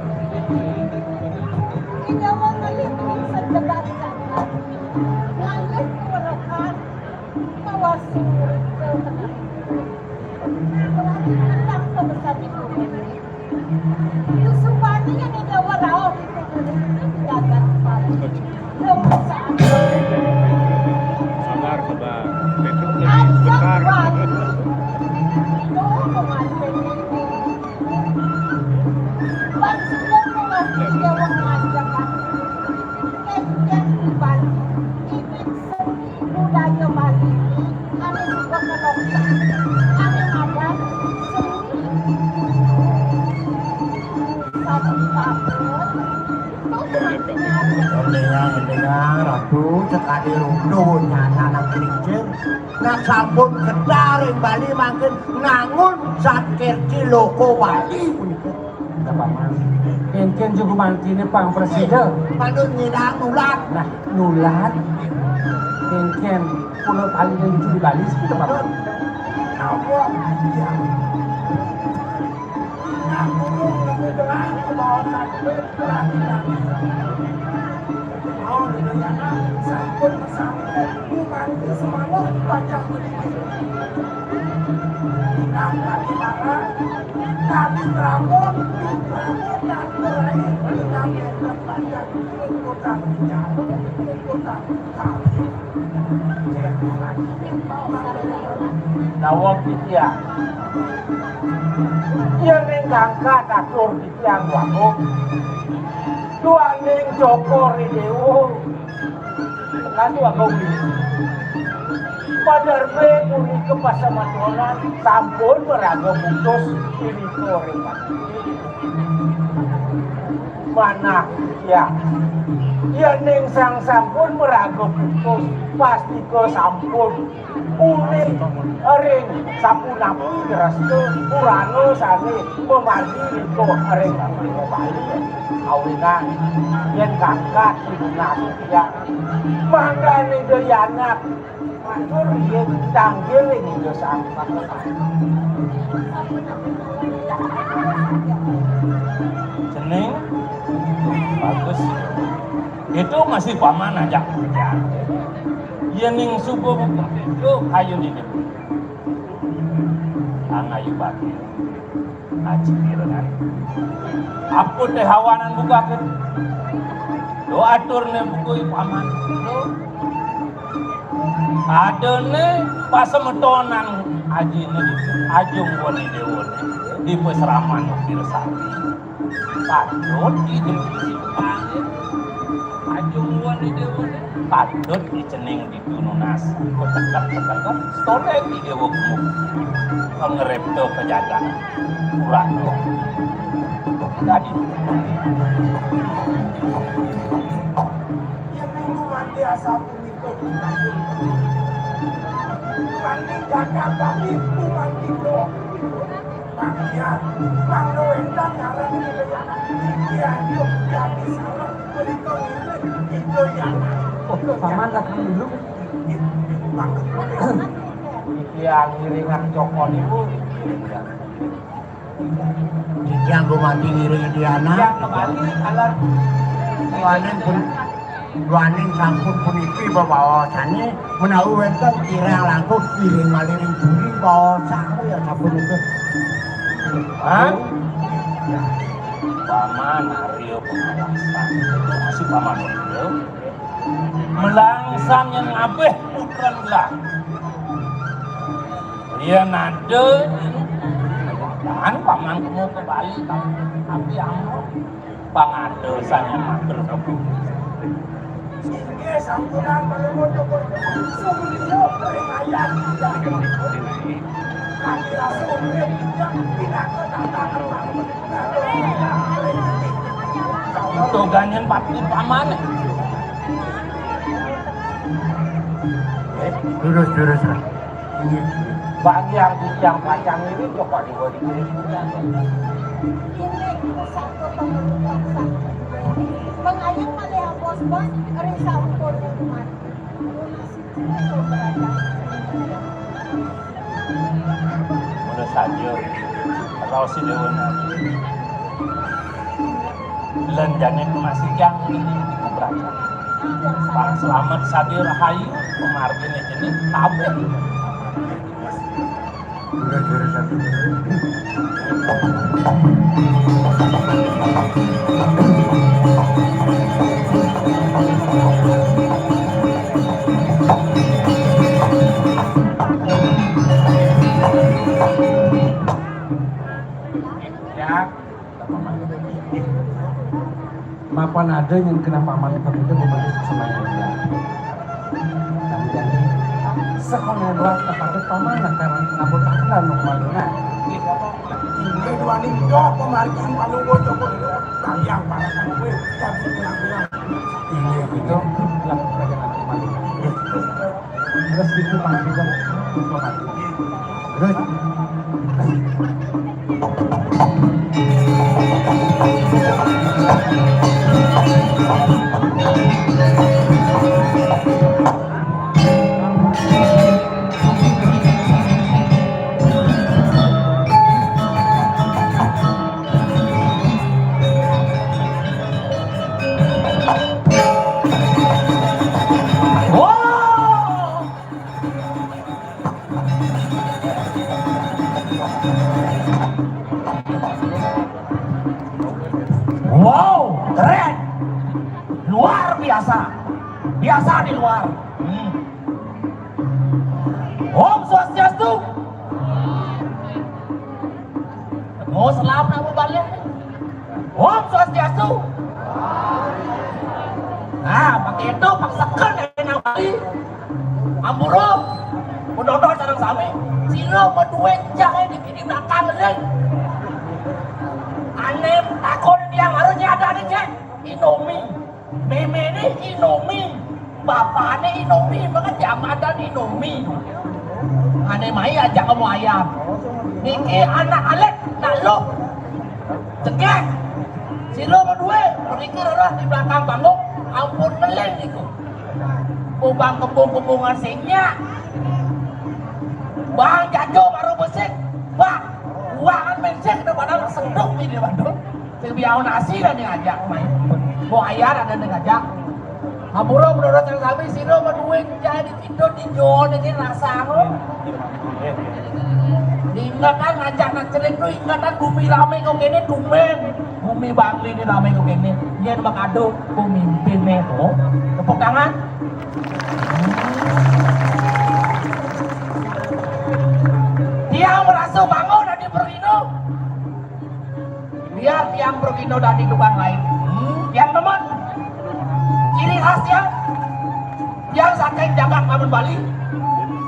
Ida mengalih ning sedebat jagat. Ngalih kewerokan. Mawas murid ke tengah. Berani menentang kebesaran itu. Yusupani yang digawa rauh itu berhenti di dagang kepala. Dong saat Sabar, sabar. Besok lagi ajak sebentar. Wali. Itu pengantin ini. Bang sudah mewakili dewa mengajak aku. Kejak di Bali. Ini seni budaya Bali. Ane suka kelongkang. Ane madan seni. Satu tahun. Endingan, endingan, Ratu, sekadi rundu nyana nang kelincir. Nak sampun kedar ing Bali mangkin ngangun sat kerci loko Bali punika. Paman. Kénkén juga mantine pang presida. Padahal nyidang nulat. Nah, nulat. Kénkén pulau paling lucu di Bali sih, Paman. Apa? Iya. Daweg titiang. Yén ing kangkat atur titiang wau. Duaning Cokor I Déwa. Kan wau. Padarme punika pasemetonan sampun maraga putus, punika ring manah, ya. Yening sang sampun maraga putus, pastika sampun uning ring sapunapi dresta purana sane mamargi ring Bali. Awinan yen kangkat tinunas titiang, mangda Ida Yanak matur yen tanggil ring Ida Sang Panembahan. Cening, bagus. Itu masih paman ajak hujan. Yening suba buka itu kayu di depan. Ang ayu bati. Aji kirangan. Apa teh hawanan buka ke? Do atur ne buku paman. Do. Ada ne pasemetonan aji ne di Ajung Wani Dewa ne di pasraman Ukir Sari. Patut ditemui simpang, Ajung Wani Dewa ne. Patut dicening ditu nunas. Ketekep, ketekep, stone di Dewa Gumuk. Pengeripta kejagan. Kurang. Jadi. Yen minggu mati asal Mangkin Jakarta nipu mangkin doh. Mangkin, mangda wénten ngaran Ida Yanak. Niki antuk jani sareng punika ngiring Ida Yanak. Oh, paman datang dulu. Mangkin. Niki ngiringan Joko niku. Titiang gumanti ngiring Ida Yanak. Titiang gumanti, alah. Duaning pun, duaning sampun puniki bebaosane, menawi wénten kirang langkung ngiring malih ring puri baosane ya sapunika. Hah? Paman Arya Pangalasan. Itu masih paman Arya. Melangsan yang abeh putran gelah. Yen ada, kan paman temu ke Bali, tapi, tapi amo pang ada sanya matur kebun. Inggih, sampunang menawa tepuk sumliya ring ayat. Kami rasa urip yang pinaka tatanan. Tuh ganyen pati paman. Terus, terus, Pak. Bagi yang bujang pacang ini coba dibuat di Ini pusaka pembentukan sakti. Mengayang malih bos-bos ring sampun hukuman. Lunasi ciri pemberatan. Mula saja raos Ida Wana. Lan jani masih jang ini berajang. Pang selamat sadia rahayu, pamargine jani tabeh. Udah juara satu. Ya. Mapan ada yang kena paman itu bebantu semuanya. Kami jadi sekolah dua tempat paman akan ngabut akan normalnya. Ini dua ning dok pemargin palu bocok yang para kan gue yang bilang ini itu lakukan dengan kembali. Terus itu panggilan untuk mati. Terus. Wow, keren. Luar biasa. Biasa di luar. Hmm. Om Swastiastu. Oh, salam nama balik. Om Swastiastu. Nah, pakai itu, paksakan dari nang Bali. Ampura. Menonton sareng sami, sira madué cah di kini belakang, Lén. Ané takon tiang harus nyadar, Cék. Inomi. Méméné Inomi. Bapané Inomi, maka jamadan Inomi. Ané mai ajak kamu ayam. Niki anak alit, nak lu. Cegah. Sira madué, mriki rereh di belakang panggung, ampun meleng niku. Kubang kembung-kembungan sing nyak. Bang jajo baru besik. Wah, uangan mesik daripada senduk ini, waduh. Sing biau nasi dan ngajak main. Mau ayah ada ngajak. Ampura menurut sing sami, sira madué cah di Tidur di John ini rasa lo. Ingatan ngajak nak cerik tu, ingatan bumi ramé kok kéné, tumben. Bumi Bangli ini ramé kok kéné. Yén makado pemimpinné, oh. Tepuk tangan. Tiang merasa bangun dadi pragina. Biar tiang pragina dadi tukang lain. Hmm, tiang demen. Ciri khas tiang, tiang saking jagat lamun Bali.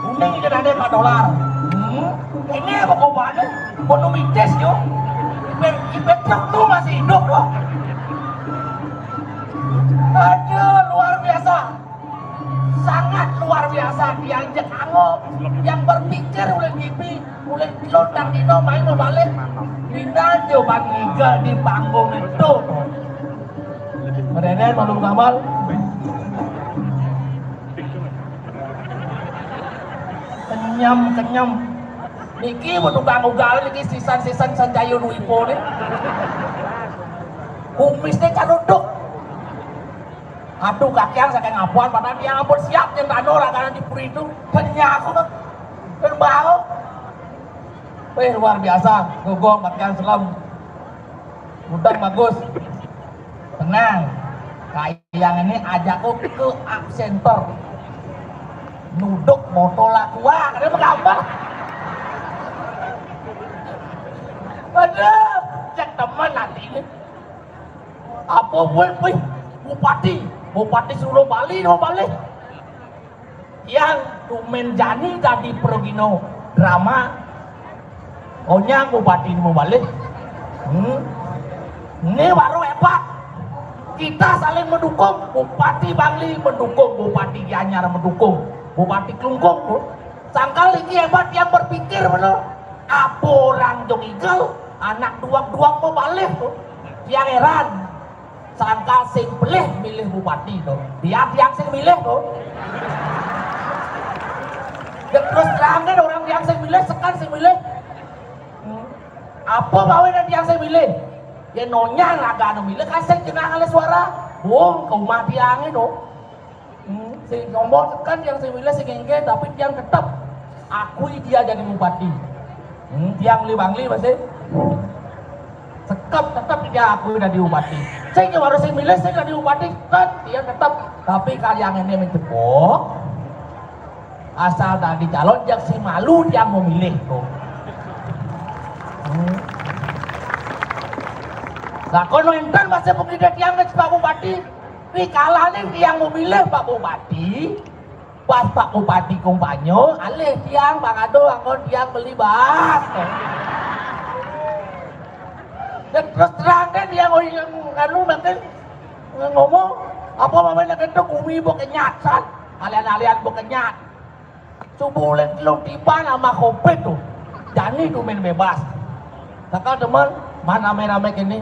Kuning cenah dadi empat dolar. Hmm, ini apa kobane? Monumitis yo. Ipe, ipe truk tu masih hidup loh. Aduh, luar biasa. Sangat luar biasa, diajak angop. Yang berpikir oleh Gibi, oleh Londang Dino main mau balik. Dina coba ngigal di panggung itu. Merenen malu kamal. Kenyam, kenyam. Niki mau tukang ugal niki, sisan-sisan Sanjaya Dwipa nih. Kumisnya caruduk. Aduh, kakian saking apuan, padahal dia ampun siap yang tano lah karena di puri itu. Kenyang aku tuh. Kan bau. Wih, luar biasa. Gogong, kakian selam. Udah bagus. Tenang. Kayang ini ajakku ke art center. Nuduk motor lah kuah, ada gambar. Aduh, cek teman nanti ini. Apa buat, wih, bupati, bupati suruh Bali, mau balik. Yang tumen jani tadi pergino drama, onyang bupati ini mau balik. Hmm. Ini baru hebat. Kita saling mendukung, Bupati Bangli mendukung, Bupati Gianyar mendukung, Bupati Klungkung tuh. Sangkal ini hebat, yang berpikir bener. Apa orang Jong Igel, anak duang-duang mau balik tuh. Yang heran. Sangkal sing pelih milih bupati tuh. Dia tiang sing milih tuh. Ya terus terang deh, orang tiang sing milih, sekan sing milih. Hmm. Apa bawa dan tiang sing milih? Ya nonyang agak anu milih, kan sing jenang oleh suara. Wong ke rumah tiang itu. Hmm, sing ngomong kan yang sing milih sing enggak, tapi tiang tetap akui dia jadi bupati. Hmm, tiang Bangli masih sekep tetap dia akui jadi bupati. Sing baru sing milih sing jadi bupati kan dia tetap. Tapi kalian ini menjebok, asal tadi calon yang si malu dia memilih tuh. Hmm. Lah kono enten masih pengidat yang Pak Bupati. Wi kalane tiang memilih Pak Bupati, pas Pak Bupati kumpanyo, alih tiang pangado anggon tiang beli bas. Dan terus terang kan tiang anu makin ngomong, apa mamane ketuk bumi bu kenyat san, alian-alian bu kenyat. Subuh ulin telung tiban ama covid tuh. Jani tuh main bebas. Takal teman, mana rame-rame kini.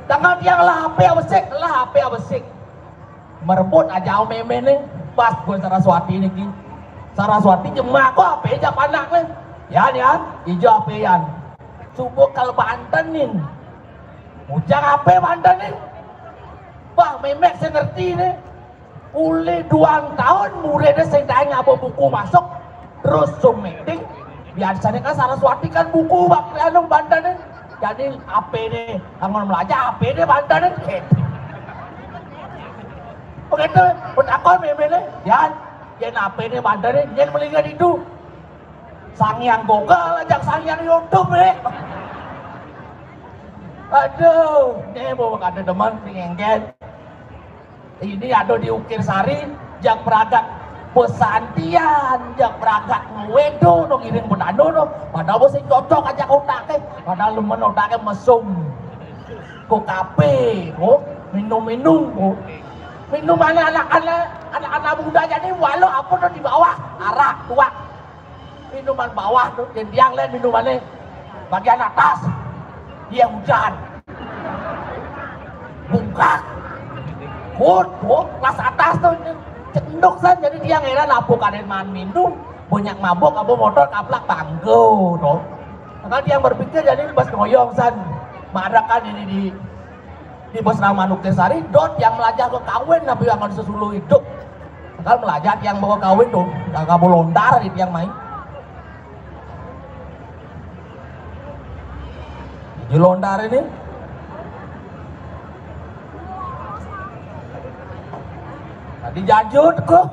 Takal tiang lah H P abesik, lah H P abesik. Merebut aja meme nih, pas buat Saraswati niki. Saraswati jemak kok H P aja panak nih. Yan, yan, ijo H P yan. Subuh kal banten nih. Ujang H P banten nih. Bah, memek saya ngerti nih. Ulih duang tahun muridnya sing tae ngaba buku masuk, terus Zoom meeting. Biasanya kan Saraswati kan buku bak anu bandanin. Jadi H P deh, anggon belajar H P deh bandanin. Begitu, pun takon meme nih, ya, ya H P deh bandanin, dia melihat itu. Sangyang Google aja, Sangyang YouTube deh. Aduh, ini mau ada teman pengen. Ini ada di Ukir Sari, jak Pragat. Pesantian, jak berangkat ngewedo no, ngiring petando no. Padahal mesti cocok aja otaknya. Padahal lemen otaknya mesum. Ko kape, ko minum-minum, ko. Minuman anak-anak, anak-anak muda jadi walau apa tuh di bawah, arak, tuak. Minuman bawah tuh, yang dia lihat minumannya bagian atas. Dia hujan. Bungkak. Kut, kut, kelas atas tuh. Cendok san, jadi dia ngeran apa kadén maan minum. Banyak mabuk, apa motor kaplak bangku tuh. Maka dia berpikir jadi pas ngoyong san. Marakan ini di di Besra Manuk Sari, dot yang melajah ke kawin, tapi yang harus sesuluh hidup. Kalau melajah yang mau kawin tuh, gak bolontar di tiang main. Di lontar ini. Tadi jajut kok.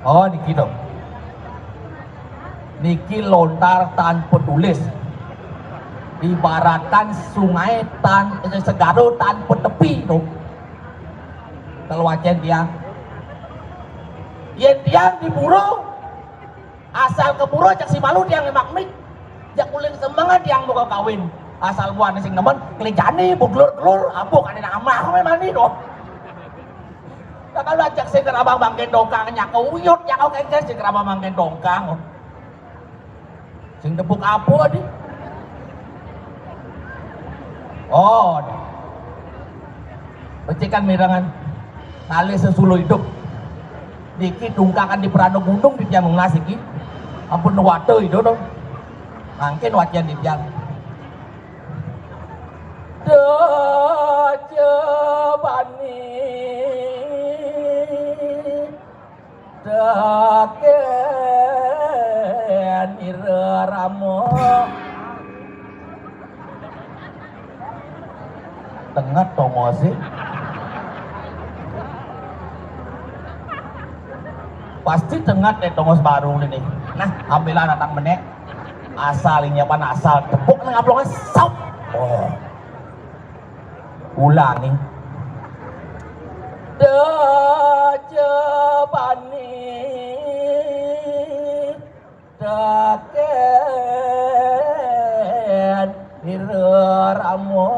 Oh, niki dong. Niki lontar tanpa tulis. Ibaratkan sungai tan eh, segara tanpa tepi tuh. Kalau wacén dia. Yén dia di pura, asal ke pura cak si malu dia ngemak mik. Jak uling semengan dia mau kawin. Asal buahnya sing nemen, kelejani, buglur-glur, abuk ada amah mani tuh. Nah, kalau ajak sing kerabang bangkén dongkang, nyakau uyut, nyakau kengkén sing kerabang bangkén dongkang. Sing tepuk apa di? Oh, becik kan mirengan. Ngalih sesuluh hidup. Niki tungkakan di perano gunung di tiang nunas iki. Ampun wate itu dong. Mangkin wacian di tiang. Dajebani. Tekén irerama. Tenget tongos sih. Pasti tenget deh tongos baru ini. Nah, ambilan datang menek. Asal ini apa asal tepuk nih ngaplongnya sop. Oh. Ulangi. Dajebani tekén irerama.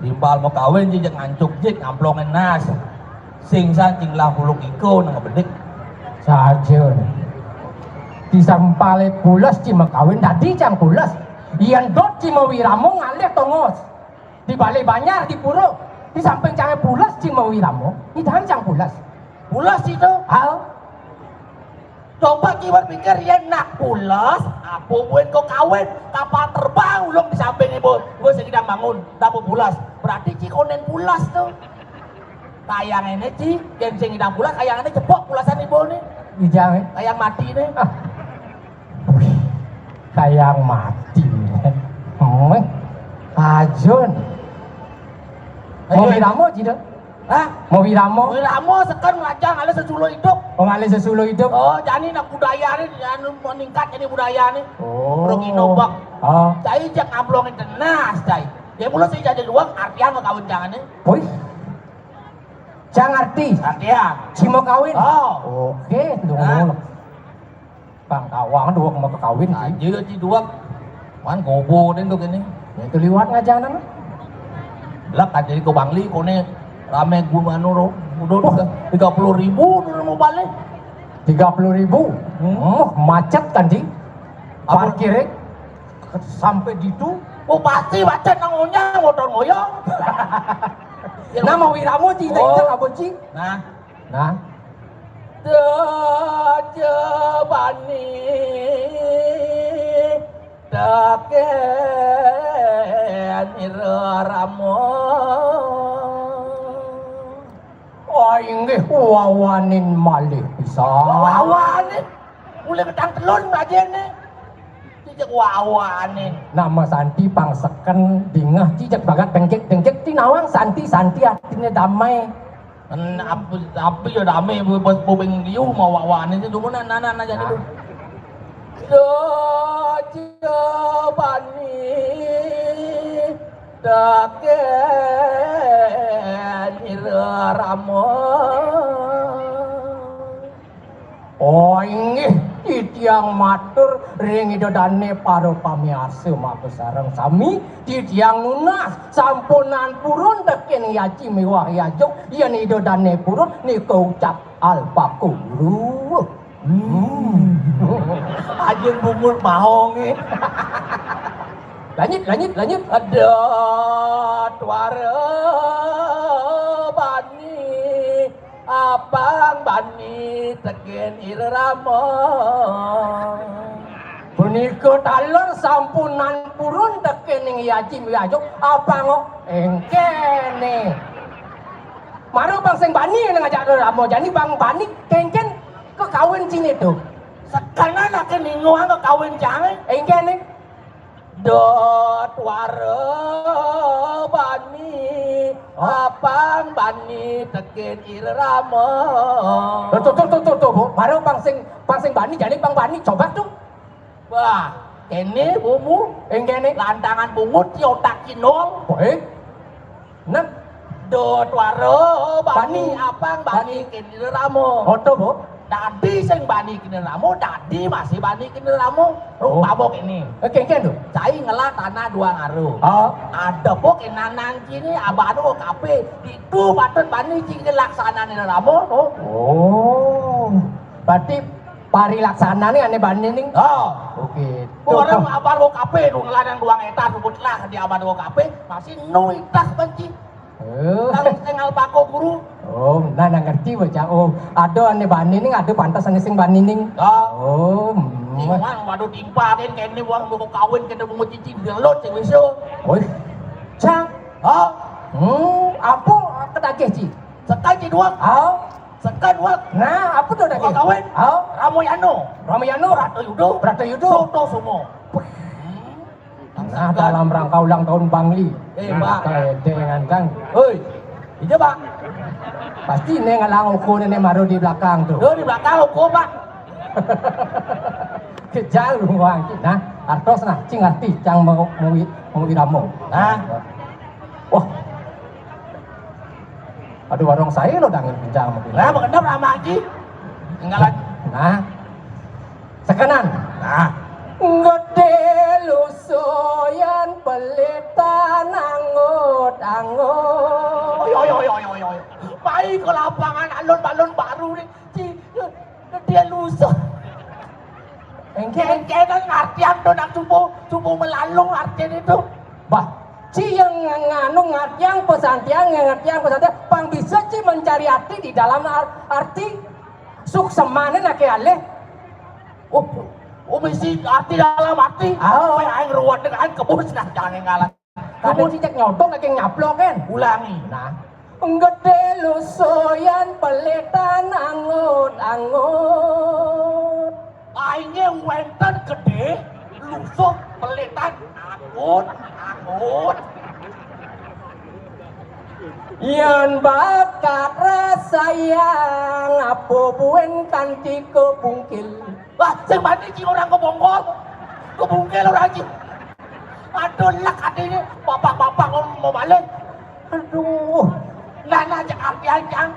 Timbal mau kawin jijik ngancuk jik ngamplongin nas. Sing san cing lah huluk iko nang bedik. Saja. Disampale pules ci makawin dadi cang pules. Yen dot ci mawiramo ngalih tongos. Di balik banjar di pura. Di samping cange pules ci mawiramo. Ngidahan cang pules. Pules itu? Hal. Coba ki berpikir, yen nak pules, apa buin kau kawin, kapal terbang ulung di samping ibu, ibu sing idang bangun, dapur pules. Berarti ci konen pules tuh. Kayang ini ci, yen sing idang pules, kayang ini cepok pulesan ibu nih. Ijang, eh? Kayang mati nih. Ah. Wih, kayang mati. Hmm. Ajun. Mau Ayo. Biramo ci dong? Hah? Mau wiramo? Mau wiramo seken ngajang ngalih sesuluh hidup. Oh, ngalih sesuluh hidup. Oh, jani nak budaya ni, anu meningkat jadi budaya ni. Oh. Rugi nobak. Oh. Cai jak ngablongin tenas, cai. Dia mula sih jadi luang artian mau kawin jangan ni. Wih. Cang arti. Artian. Ci mau kawin. Oh. Oke, tunggu. Nah. Pang kawang dua mau kawin. Aja ci dua. Man gobo deh tuh gini. Ya, itu liwat ngajanan. Lah kan jadi ke Bangli kone rame gua anu ro. Udah tiga puluh ribu dulu mau balik. Tiga puluh ribu. Hmm. Oh, macet kan di. Apa? Parkir, eh. Sampai di itu. Oh, pasti macet nang onyang motor ngoyong. Nama wiramo ci, oh. Kita kabut ci. Nah. Nah. Dajebani tekén irerama. Oh, inggih wawanin malih pisan. Wawanin? Mulai petang telun bajene. Cicek wawanin. Nama Santi pang seken dingeh cicek bagat dengkek-dengkek ti nawang Santi-Santi artinya damai. En, apa, apa ya rame bos bobeng liu mau wak-wak ni tu mana nana nana jadi tu. Dojo bani tekén irama. Oh, inggih, titiang matur ring Ida Dané para pamiarsa makasareng sami, titiang nunas sampunang purun tekén yaji miwah yajug, yén Ida Dané purun nika ucap alpaka guru. Hmm. Ajeng bungut maong, eh. Lanjut, lanjut, lanjut. Ada tuara bani, apang bani tekén irama. Punika taler sampunang purun tekén ing yaji miwah yajug, apang éngkéné. Mara pang sing bani nang ajak rama, jani pang bani kénkén kakawin ciné to. Sekenan aké ninguhang kakawin cangé. Éngkéné. Da tuara bani, oh, apang bani tekén irama. Tuh, tuh, tuh, tuh, tuh, tuh, Bu. Mara pang sing, pang sing bani, jani pang bani, coba tuh. Wah, kéné, Bu, mu. Éngkéné. Lantangan bungut, ci otak ci nol. Oh, eh? Nah. Da tuara bani, bani, apang bani, bani. Kéné rama. Oh, to, Bu. Dadi sing bani kéné rama, dadi masih bani kéné rama. Oh. Rupa, Bu, kéné. Eh, kénkén to? Cai ngelah tanah dua ngaru. Oh. Ada, Bu, kénanan ciné, abana, Bu, kapé. Ditu patut bani ciné laksanané rama, to. Oh. Berarti parilaksanané ané bani ning. Oh. Oké. Orang abana, Bu, kapé, nu ngelah nang dua héktar, Bu, lah, di abana, Bu, kapé, masih nu itah banci. Oh. Kang sing alpaka guru. Oh, nah, nah ngerti bocah. Oh, ada ané bani ning, ada pantes ané sing bani ning. Ya. Oh, hmm. Iwang, waduh, timpalin kéné, wong mau kawin kéné, mau cici gelut sing bisa. Wih. Cang. Ha? Hmm, apa ketagih, Ci? Sekan ci doang. Ha? Sekan doang. Nah, apa to tagih? Mau kawin. Ha? Ramayana. Ramayana. Bratayuda. Bratayuda. Soto semua. Nah, dalam rangka ulang tahun Bangli. Eh, nah, Pak. Kayak dengan Kang. Hoi. Iya, Pak. Pasti né ngalang oko né, né mara di belakang to. Yo, di belakang oko, Pak. Kejal lu, Bang. Nah, artos nah, cing arti, cang mau, mau, mau irama. Nah. Wah. Aduh, warung saya lo dangan kencang mungkin. Lah, begenep rama aji. Tinggalan. Nah. Sekenan. Nah. Gedé lusuh yan pelitan anggut-anggut. Oi, oi, oi, oi, oi, oi. Mai ke lapangan alun-alun baru nih. Ci, gedé lusuh. Éngkén, éngkén kan ngartian to, nak subuh, subuh melalung artiné to. Bah, ci yang nganu ngartian pesantian, ngartian pesantian, pang bisa ci mencari arti di dalam ar-, arti suksemané naké alih. Oh, oh, misi arti dalam arti. Ah. Apa yang aing ruwet dengan kebus nah, jangan ngalah. Kamu cicak nyodong lagi nyaplok kan? Ulangi. Nah. Gedé lusuh yan pelitan anggut-anggut. Aingé wénten gedé, lusuh pelitan anggut-anggut. Yan bakat rasayang, apa buin kanti kebungkil. Wah, sing mati ci orang kebongkol. Kebungkil orang ci. Aduh, lek atiné bapak-bapak ngomong mau balik. Aduh. Nah, nah, cek artian, Cang.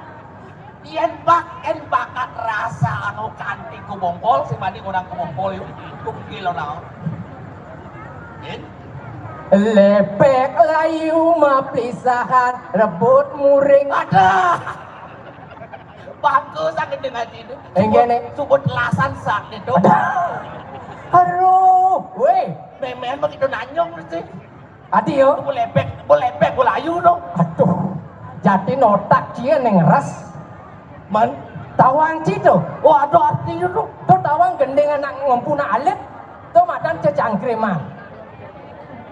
Yén bak-, yén bakat rasa anu kanti kebongkol, sing mati orang kebongkol, yuk. Kebungkil orang. Yén? Lepek layu maplisahan rebut muring. Aduh. Bangku sakit dengan sini. Éngkén né. Subut, subut lasan sakit to. Aduh. Aduh, wéh. Mémén begitu nanyong mesti. Adi yo. Boleh bek, boleh bek, boleh ayu to. Aduh. Jati notak cia neng res. Man. Tawang ci to. Oh, ada artinya to. To tawang gending anak ngempuna alit. To madan cecangkriman.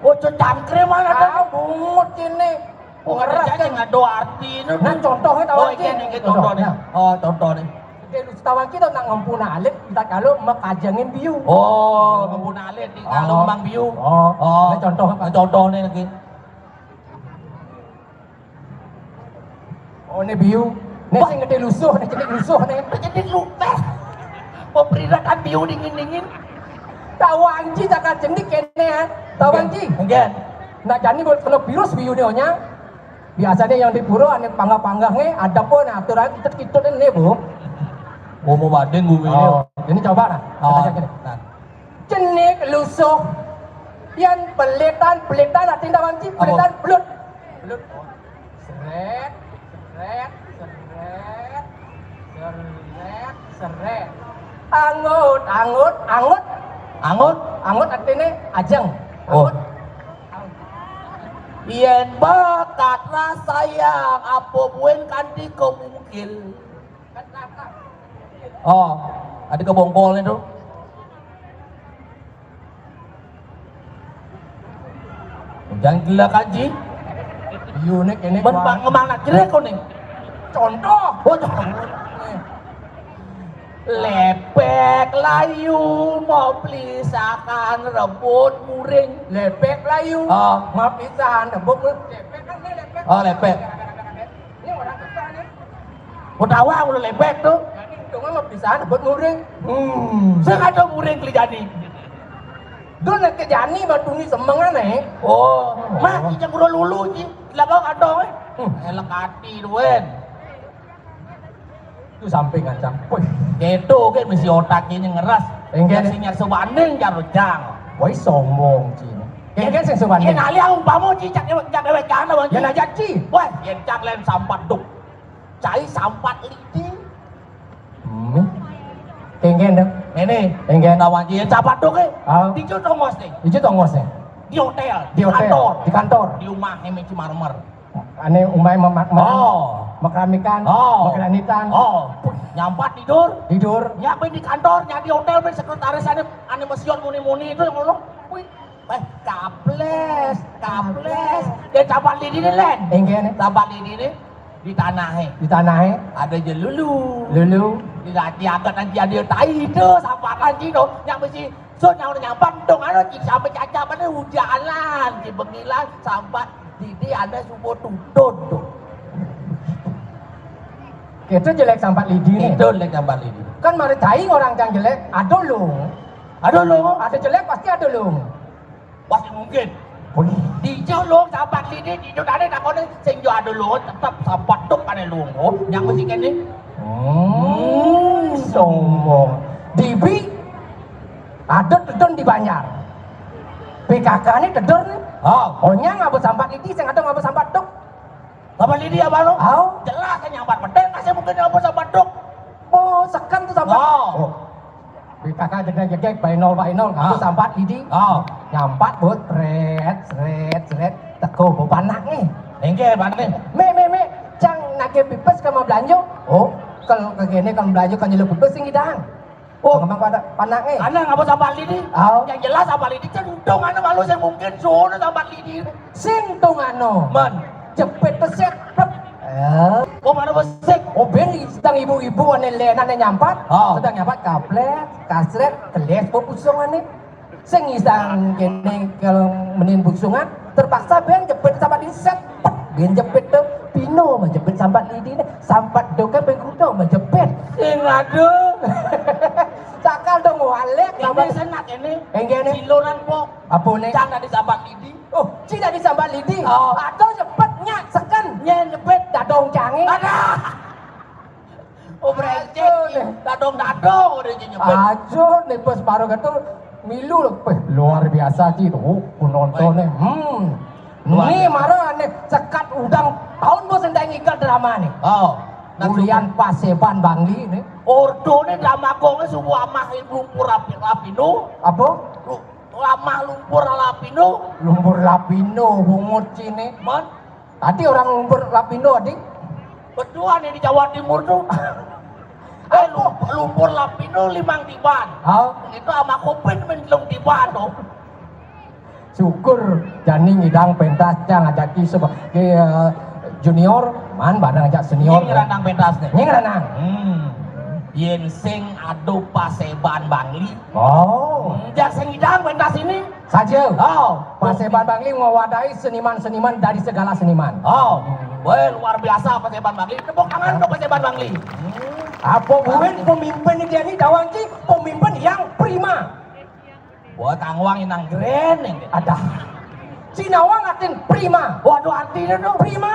Oh, cecangkriman ada. Ah, bungut ini. Oh, ngeras kan. Nggak ada artinya. Nah, contohnya tahu. Oh, aja ini, ini contoh nih. Nah. Oh, contoh nih. Dia lu tahu kita nak ngempuna alit, kita kalau mekajengin biu. Oh, ngempuna alit di kalau mang biu. Oh. Oh. Ini contoh apa? Ini contoh nih lagi. Oh, ini biu. Nih sing gedé lusuh, nih cenik lusuh nih. Cenik lusuh. Peperirakan biu dingin-dingin. Tawang ci cakal cenik kéné, ah. Tawang ci. Nggih. Nah, jani buat kena virus biu dia nya. Biasanya yang di pura ane panggah-panggah nge, ada pun atur aja kita-kita ini, Bu. Oh, mau bading gumi. Oh, ini coba nah. Oh, nah. Cenik lusuh. Yang pelitan, pelitan artinya tawang ci, pelitan belut. Belut. Seret, seret, seret, seret, seret. Angut, angut, angut. Angut? Angut artinya ajeng. Oh. Angut. Yén bakat rasayang, apa buin kanthi kemungkil. Oh, ada kebongkol itu. Jangan gila kaji. Iya, nek kene. Bang, ngomong nak jelek kok nih. Contoh. Oh, contoh. Lepek layu mau pelisahan rebut muring. Lepek layu. Oh. Mau pelisahan rebut muring. Lepek kan lepek. Oh, lepek. Ini orang kita nih. Utawa udah lepek tuh. Jadi untungnya mau pelisahan rebut muring. Hmm. Saya kata muring keli jani. Dul nek jani batu ni semengan eh. Oh, mah kita guru lulu ji. Lah kau kata eh. Hmm. Elek hati duen. Itu sampai ngancam. Wih. Gitu kan mesti otak ini ngeras. Enggak sing nyar sebanding karo jang. Woi sombong cina. Enggak sing sebanding. Yen ali umpama ci cak dewek cak dewek kana bang. Yen aja ci. Wah, yen cak len sampat duk. Cai sampat lidi. Hmm. Kengken dong. Ini. Kengken. Lawan ci yen sampat duk eh. Ah. Dicu tongos nih. Dicu tongos nih. Di hotel. Di hotel. Kantor. Di kantor. Di rumah ini ci marmer. Ane umai memak oh. Mekeramikan, oh. Megranitan. Oh. Nyampat tidur. Tidur. Nyak di kantor, nyak di hotel, ben sekretaris ane ane mesion muni-muni itu yang ngono. Wih, eh kables, kables. Dia capat lidi nih len. Enggak nih. Capat lidi nih di tanahnya. Di tanahnya. Ada jelulu. Lulu. Di lagi agak nanti ada tai itu sampah kan gitu. Yang mesti so nyawa nyampat dong ada sampai cacapan hujanan di bengilan sampai Didi ada subuh tutut tuh. Itu jelek sampat lidi nih. Itu jelek sampat lidi. Kan mari tai orang yang jelek, aduh lu. Aduh lu. Ada jelek pasti ada lu. Pasti mungkin. Wih. Dijo lu sampat lidi, dijo tadi takone sing jo ada lu tetap sampat tuk ada lu. Oh, yang mesti kene. Hmm, sombong. Dibi ada tedon di Banjar. P K K ini tedon nih. Oh. Onyang ngabut sampat lidi, sing ada ngabut sampat tuk. Sampat lidi apa lo? Oh. Jelas kan nyampat medek, kasih mungkin ngabut sampat tuk. Oh, sekan tuh sampat. Oh. P K K jegek-jegek, bainol bainol, ngabut sampat lidi. Oh. Nyampat buat seret seret seret, teko bawa panak nih. Enggak, panak nih. Me me me, cang nagih pipes ke mau belanja. Oh, kalau kegene kalau belanja kan nyeluk pipes sing idang. Oh, ngomong pada panake. Ana ngapa sambat lidi? Oh. Yang jelas sambat lidi centung ana malu sing mungkin sono sambat lidi. Sing tungano. Man. Jepit peset. Plep. Eh. Oh, mana pesik? Oh, ben sedang ibu-ibu ane lenane nyampat. Oh. Sedang nyampat kaplek, kasret, keles, kok usung ane. Sing isang kene kalau menin buksungan, terpaksa ben jepit sambat lidi set. Pet, ben jepit tuh. Pino mah jepit sambat lidi nih. Sambat doke ben kuda mah jepit. Sing aduh. Cakal dong walek. Ini senat ini. Enggak nih. Silonan pok. Apa nih? Jangan disambat lidi. Oh, tidak disambat lidi. Oh. Atau jepitnya seken. Nyen jepit dadong jange. Ada. Oh, brengsek. Dadong-dadong udah nyebut. Ajo nih pas baru gitu milu loh. Peh, luar biasa sih tuh. Oh, penontonnya. Hmm. Ini marah nih sekat udang tahun bos entah ngikat drama nih. Oh. Ulian Paseban Bangli nih. Ordo nih drama kongnya semua amah lumpur rapi rapino. Apa? Amah lumpur lapino. Lumpur lapino bungut sini. Man. Tadi orang lumpur lapindo, adik. Betulan yang di Jawa Timur tuh. Eh, lu- lumpur lapindo limang tiban. Oh. Itu sama kopin main telung tiban tuh. Syukur jani ngidang pentas cang ajak ki sebagai eh, junior, man bareng ajak senior. Ini ngerandang pentas nih. Ini ngerandang. Hmm. Yen sing adu Paseban Bangli. Oh. Ajak sing ngidang pentas ini. Saja. Oh. Paseban Bangli mewadahi seniman-seniman dari segala seniman. Oh, weh, luar biasa Paseban Bangli. Tepuk tangan untuk Paseban Bangli. Apa buin pemimpin dia ini dawang ki pemimpin yang prima. Wah, tangwang inang gren ini. Ada. Sinawang artin prima. Waduh, artinya tuh. Prima.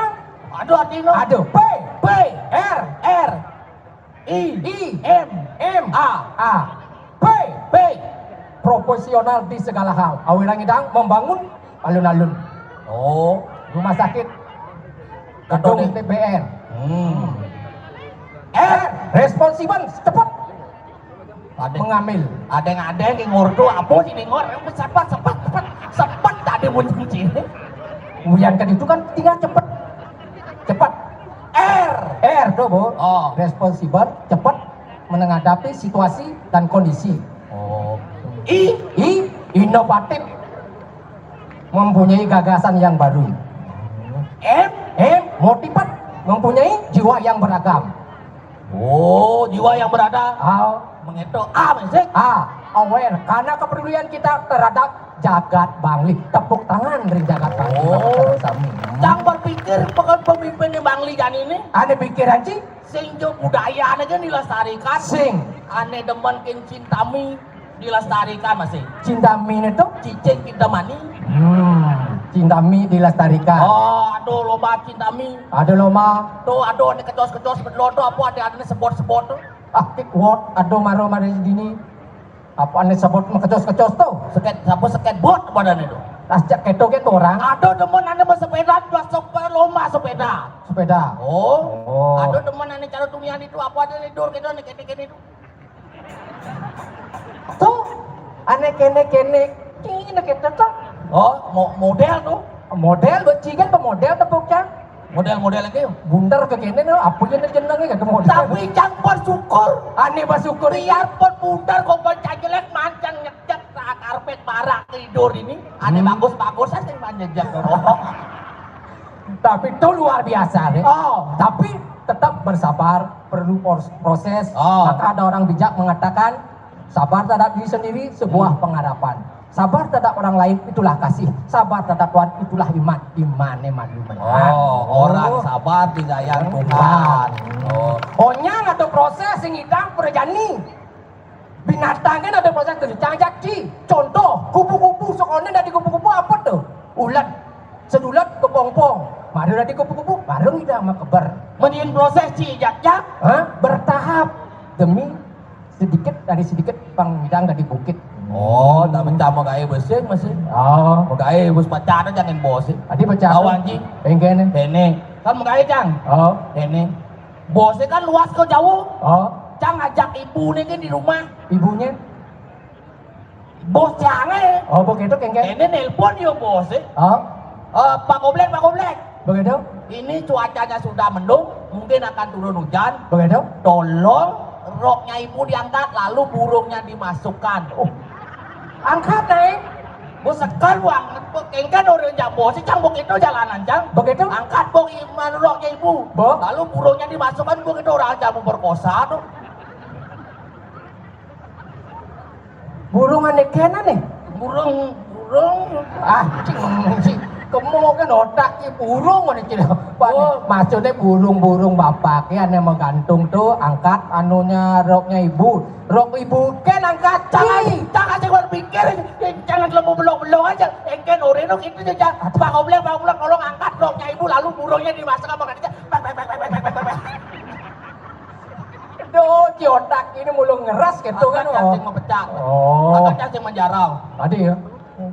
Waduh, artinya. Ada. P. P. R. R. I. I. M. M. A. A. P. P. Profesional di segala hal. Awirang idang membangun alun-alun. Oh. Rumah sakit. Gedung T P R. Hmm. R. Responsible, cepat. Ada mengambil. Ada yang ada yang ngurdu apa sih, ngor? Cepat, cepat, cepat. Cepat tadi bunyi. Uyan kan itu kan tinggal cepat. Cepat. R. R tuh, Bu. Oh. Responsible, cepat menghadapi situasi dan kondisi. Oh. I. I. Inovatif. Mempunyai gagasan yang baru. M. M. Motivat. Mempunyai jiwa yang beragam. Oh, jiwa yang berada. Ah. Mengeto. A, mesik. A. Aware. Karena kepedulian kita terhadap jagat Bangli. Tepuk tangan dari jagat Bangli. Oh. Bapak sami. Cang berpikir bukan pemimpin di Bangli jan ini. Ada pikiran, Ci? Sing jo budaya aja dilestarikan. Sing. Ane demen kin cintami dilestarikan masih. Cintami itu? Cicing kita mani. Hmm. Cintami dilestarikan. Oh, aduh, lomba cintami. Aduh, lomba. Tuh, aduh, ane kecos-kecos, bedodo apa, ane, ane sebot-sebot tuh. Ah, kick word, aduh, maro mari dini. Apa ane sebot mekecos-kecos tuh? Seket, apa, skateboard badan itu. Nah, sejak keto ke orang. Aduh, demen ane bersepeda, masuk ke lomba sepeda. Sepeda. Oh. Oh. Aduh, demen ane cara tunian itu, apa, ada ledur gitu, ane kene-kene itu. Tuh, ane kene-kene, kene kita tuh. Oh, mo-, model tuh. Model, becikan pemodel tepuk, Cang. Model-model lagi. Bundar ke kene tuh, apa yang jenengnya ke model? Tapi Cang bersyukur. Ane bersyukur. Biarpun bundar, kok baca jelek, mancang ngecat, karpet barak tidur ini. Ane bagus-bagus aja yang manjejak tuh. Tapi itu luar biasa, nih. Oh. Tapi tetap bersabar, perlu pros-, proses. Oh. Maka ada orang bijak mengatakan, sabar terhadap diri sendiri, sebuah pengharapan. Sabar terhadap orang lain, itulah kasih. Sabar terhadap Tuhan, itulah iman. Imannya malu menang. Oh, orang sabar disayang Tuhan. Oh. Onyang atau proses sing idang perjani. Binatang kan ada proses tuh, Cang, jak, Ci. Contoh, kupu-kupu, sekolah dari kupu-kupu apa tuh? Ulet. Sedulet, kepongpong. Baru dari kupu-kupu, baru idang makeber. Mending proses, Ci, jak, jak. Hah? Bertahap. Demi sedikit dari sedikit pang idang dari bukit. Oh, tak mencah mau gaya besing masih. Oh. Mau gaya bos pacaran jangan bos sih. Tadi pacaran. Lawan, Ci. Pengen. Ini. Kan mau gaya, Cang. Oh. Ini. Bosnya kan luas ke jauh. Oh. Cang ajak ibu nih kan di rumah. Ibunya? Bos Cang, eh. Oh, begitu, Kengkeng. Ini nelpon yo bos, eh. Oh. Eh, Pak Goblek, Pak Goblek. Begitu? Ini cuacanya sudah mendung, mungkin akan turun hujan. Begitu? Tolong roknya ibu diangkat, lalu burungnya dimasukkan. Oh. Angkat, eh. Bos sekal buang, Kengkeng orang jak bos, Cang begitu jalanan, Cang. Begitu? Angkat, bos, iman roknya ibu. Bo? Lalu burungnya dimasukkan, begitu orang jamu berkosa tuh. Burung ane kena nih. Burung, burung. Ah, cing, cing. Kemo kan otak ki burung ane cing. Oh. Maksudnya burung-burung bapak ki ane menggantung tuh, angkat anunya roknya ibu. Rok ibu kan angkat. Jangan, jangan, jangan berpikir, jangan lembu belok-belok aja. Engken oreno gitu aja. Pak Goblek, Pak Goblek, tolong angkat roknya ibu, lalu burungnya dimasukkan makan aja. Pek, pek, pek. Duh, ci otak ini mulu ngeras gitu kan. Angkat cacing mempecah. Oh. Angkat cacing menjarau. Tadi ya.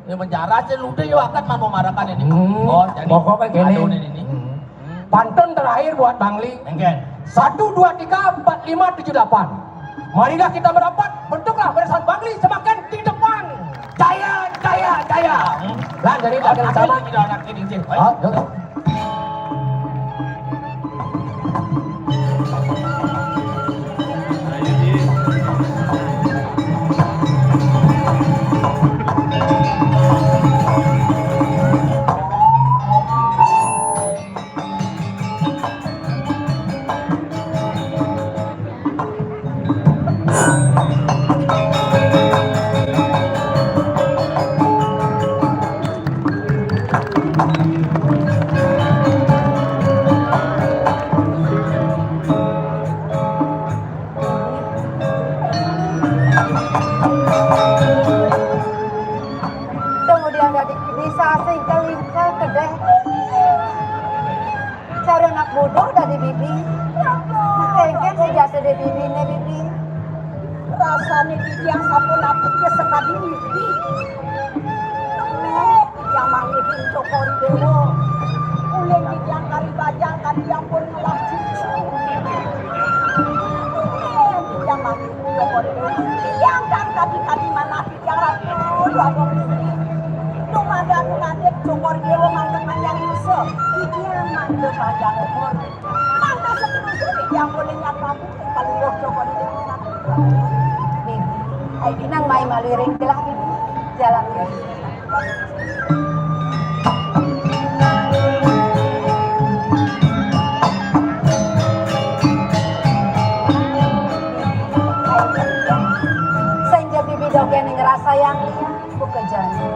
Ya menjarau sih lu deh, yuk angkat mau marakan ini. Hmm. Oh, jadi pokoknya gini. Aduh, ini, ini. Hmm. Pantun terakhir buat Bangli. Engken. Satu, dua, tiga, empat, lima, tujuh, delapan. Marilah kita merapat, bentuklah barisan Bangli semakin di depan. Jaya, jaya, jaya. Hmm. Lah, jadi oh, dagang sama. Tidak anak ini, Cil. Oh, yuk. Rasane titiang sampun apik ya sekadi mimpi. Tembe titiang manggihin Cokor I Dewa. Uling titiang kari bajang kadi ampun ngelah cucu. Tembe titiang manggihin Cokor I Dewa. Tiang kan kadi-kadi manah titiang Ratu Agung Sri. Dumadak ngadep Cokor I Dewa mangda panjang yusa. Titiang mangda panjang umur. Mangda seterusnya titiang uling Ratu Agung. Kalungguh Cokor I Dewa. Bibi, ai dinang mai malu ring gelah, Bibi. Jalan, Bibi. Sing ja Bibi dogenin ngrasayang liang, buka jani.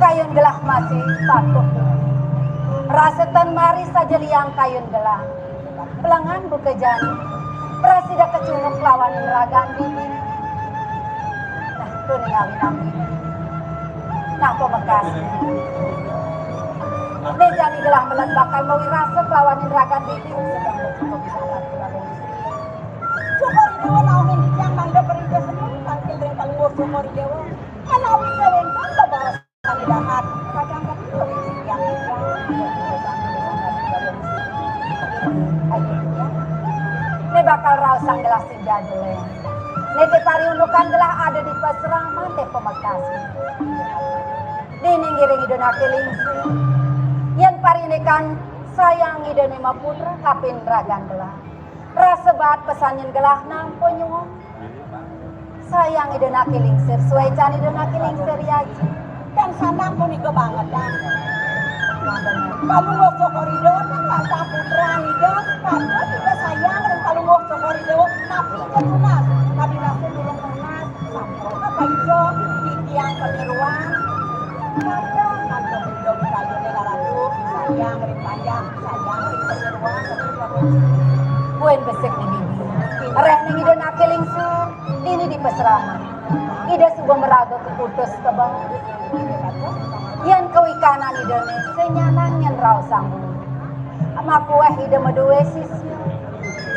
Kayun gelah masih patuh. Rasa tan mari saja liang kayun gelah. Pelengan buka jani, prasida kacunduk lawan ragan Bibi. Nah, to ning awinang Bibi. Nah, pamekas. Né jani gelah meled bakal mawirasa lawan ragan Bibi. Cokor I Dewa naungin titiang mangda perintis semu tangkil ring Palungguh Cokor I Dewa. Menawi wénten bebaos Dahat, kadang-kadang. Né bakal raosang gelah sing jadé. Né té pariundukan gelah ada di pasraman té pamekas. Dini ngiring Ida Naké Lingsir. Yén parindikan sayang Idané maputra kaping ragan gelah. Rasa baat pesan nyén gelah nampa nyuwun. Sayang Ida Naké Lingsir, suécan Ida Naké Lingsir ya. Tan sanang punika bangetan. Palungguh Cokor I Dewa tan wantah putran Ida, patut Ida sayang ring Palungguh Cokor I Dewa, napi ja tunas, kadi rasa durung nunas, sampun paica, titiang kaliruan. Kadang antuk Ida mikayuné Ratu, sayang ring panjang, sayang ring kaliruan. Buin besik né Bibi. Réh ning Ida Naké Lingsir. Dini di pasraman. Ida suba maraga kaputus tebang. Yén kawikanan Idané, sing nyanang nyén raosang. Makuéh Ida madué sisia.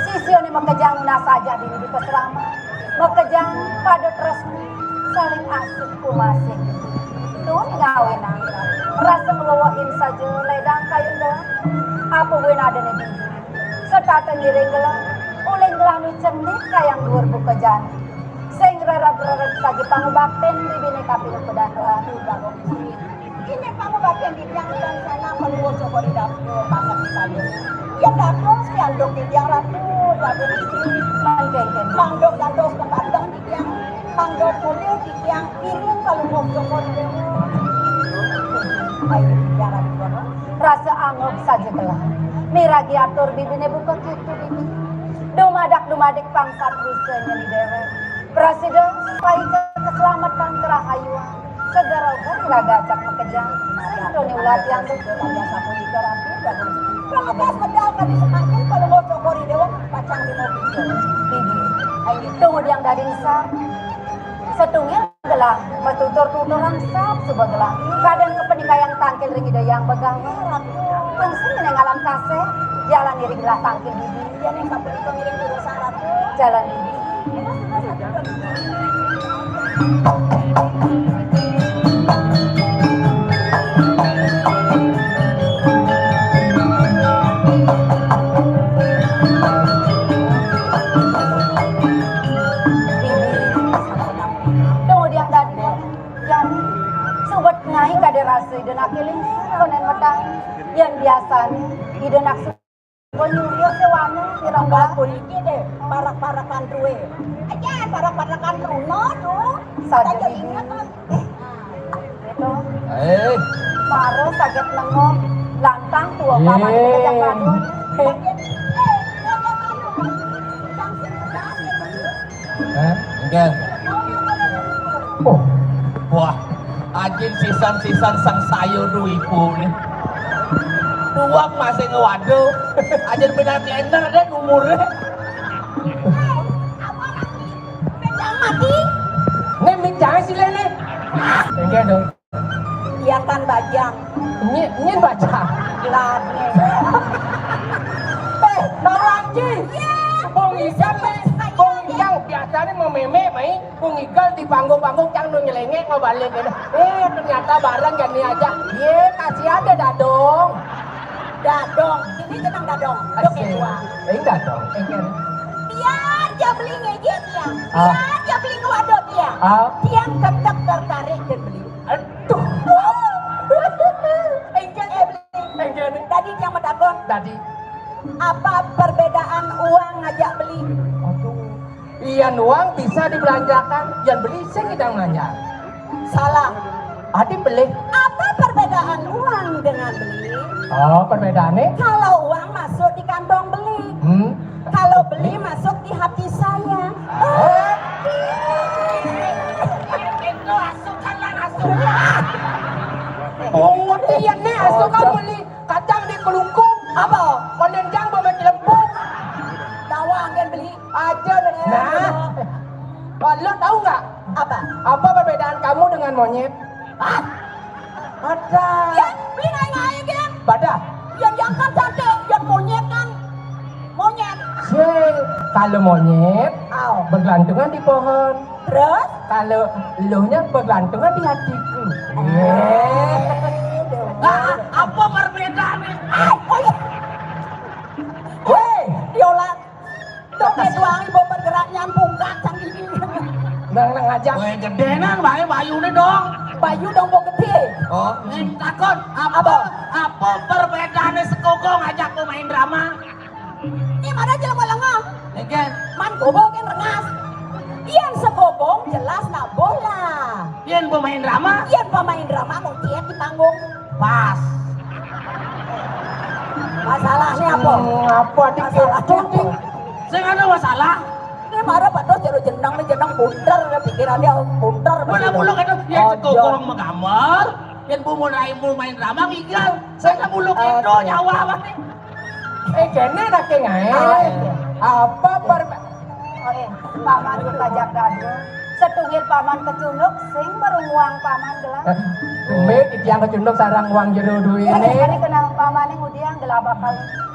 Sisiané makejang nunas ajah dini di pasraman. Makejang pada tresna, saling asih kumasih. Tuh ngawinang. Rasa ngwewehin saja, ledang kayun dah. Apa buin adané dini? Setata ngiring gelah, uling gelah nu cendik kayang duur buka jani. Sing rered-rered saja pangubaktin bibiné kapinupedan Ratu Agung Sri. Iné pangubaktin titiang tan sanang Palungguh Cokor I Dewa banget di kayun. Yén dados pianduk titiang Ratu Agung Sri. Mangkin, mangkin. Mangda dados kepateng titiang, mangda polih titiang ngiring Palungguh Cokor I Dewa. Baik, titiang Ratu Agung. Rasa angob saja gelah. Miragi atur bibiné buka kéto, Bibi. Dumadak-dumadik pang sapusa nyén déwék. Prasida, paica kaslametan karahayuan. Segara uga iraga ajak makejang. Sampun ulah tiang. Pramekas medal kadi samangkin Palungguh Cokor I Dewa pacang dina. Bibi, ayo tunggu tiang dadi ngesap. Satunggal gelah, matutur-tuturan sap suba gelah. Kadén kapanikayang tangkil ring Ida Hyang Begawan. Langsung nang alam kasih, jalan iring gelah tangkil Bibi. Jalan Bibi. Tuh, dia tadi. Jani, suba ngaé kadén rasa Ida Naké Lingsir, konén metang. Yén biasané, Ida Naké Suba nyuruh séwana, pirang bal puniki deh, parak-parakan drué. Aja, parak-parakan truna tuh. Saja. Saja ini ingat, Mas. Gitu. Eh. Mara saget nengok, lantang tua paman. Eh. Kejak bagus. Eh. Eh, enggak. Oh. Wah, ajin sisan-sisan sang sayur dua ibu nih. Tuak masih ngewado. Ajin benar kalender deh umurnya. Mejang mati. Nih, mejang sih, Lene. Enggak dong. Iatan bajang. Nyén, nyén bajang. Lane. Eh, Bang Haji. Iya. Bang Ijang nih. Bang Ijang biasanya mémé, mai, ku ngigel di panggung-panggung, cang nu nyelengek, mau balik, gitu. Eh, ternyata bareng gini aja. Ye, kasih ada dadong. Dadong. Ini jeneng dadong. Dok. Asik. Ini dadong. Biar ja Beli ngejek tiang. Ah. Biar ja Beli ngewado tiang. Ah. Tiang tetep tertarik jeung Beli. Aduh. Engké, Beli. Engké. Tadi tiang mau takon. Tadi. Apa perbedaan uang ngajak beli? Aduh. Yén uang bisa dibelanjakan, yén beli sing ngidang belanja. Salah. Adi beli. Apa perbedaan uang dengan beli? Oh, perbedaannya? Kalau uang masuk di kantong beli. Hmm. Kalau beli masuk di hati saya. Ah. Itu asukan lan asukan. Pungut iya nih, asukan beli. Kacang di kelungkung. Apa? Kondenjang bawa cilempung. Dawa angin beli. Aja nih. Nah. Oh, lo tahu nggak? Apa? Apa perbedaan kamu dengan monyet? Ah? Ada. Ya, beli naik-naik ya. Pada. Yang diangkat cantik, yang monyet kan monyet. Sih, kalau monyet, aw, bergelantungan di pohon. Terus? Kalau eluhnya bergelantungan di hatiku. Nah, apa perbedaannya? Ay, oh iya. Weh, Diola. Dok, itu angin mau bergerak nyambung kacang ini. Nang, nang aja. Weh, gedé nang, baé bayuné dong. Bayu dong mau gedé. Oh, ini takon. Apa? Apa? Apa perbedaannya sekogong ajak pemain drama? Ini mana jelema lengah? Engké. Man gobo kan rengas. Yén sekogong jelas nak bola. Yén pemain drama? Yén pemain drama mau ciek di panggung. Pas. Masalahnya apa? Hmm, apa di masalahnya apa? Sing ada masalah. Ini marah Pak Dos, jero jeneng nih, jeneng bunter, pikirannya bunter. Mana mulu kan, ya, oh, sekogong menggambar. Yén bu mulai mau main drama ngigel. Saya muluk itu nyawa apa nih? Eh, kéné raké ngaé. Ah, iya. Apa per- Oké, paman kajak dadung. Setunggil paman kecunduk, sing baru muang paman gelah. Mbé, titiang kecunduk sareng uang jero duit ini. Hari kenal paman yang udiang gelah bakal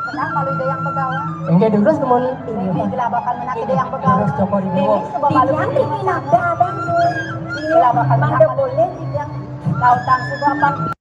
menang malu ide yang begawan. Enggak terus temen. Ini gelah bakal menang ide yang begawan. Terus cokor ini. Ini sebab malu ide yang begawan. Gelah bakal menang. Mangga boleh tidak? Lautan sebab apa?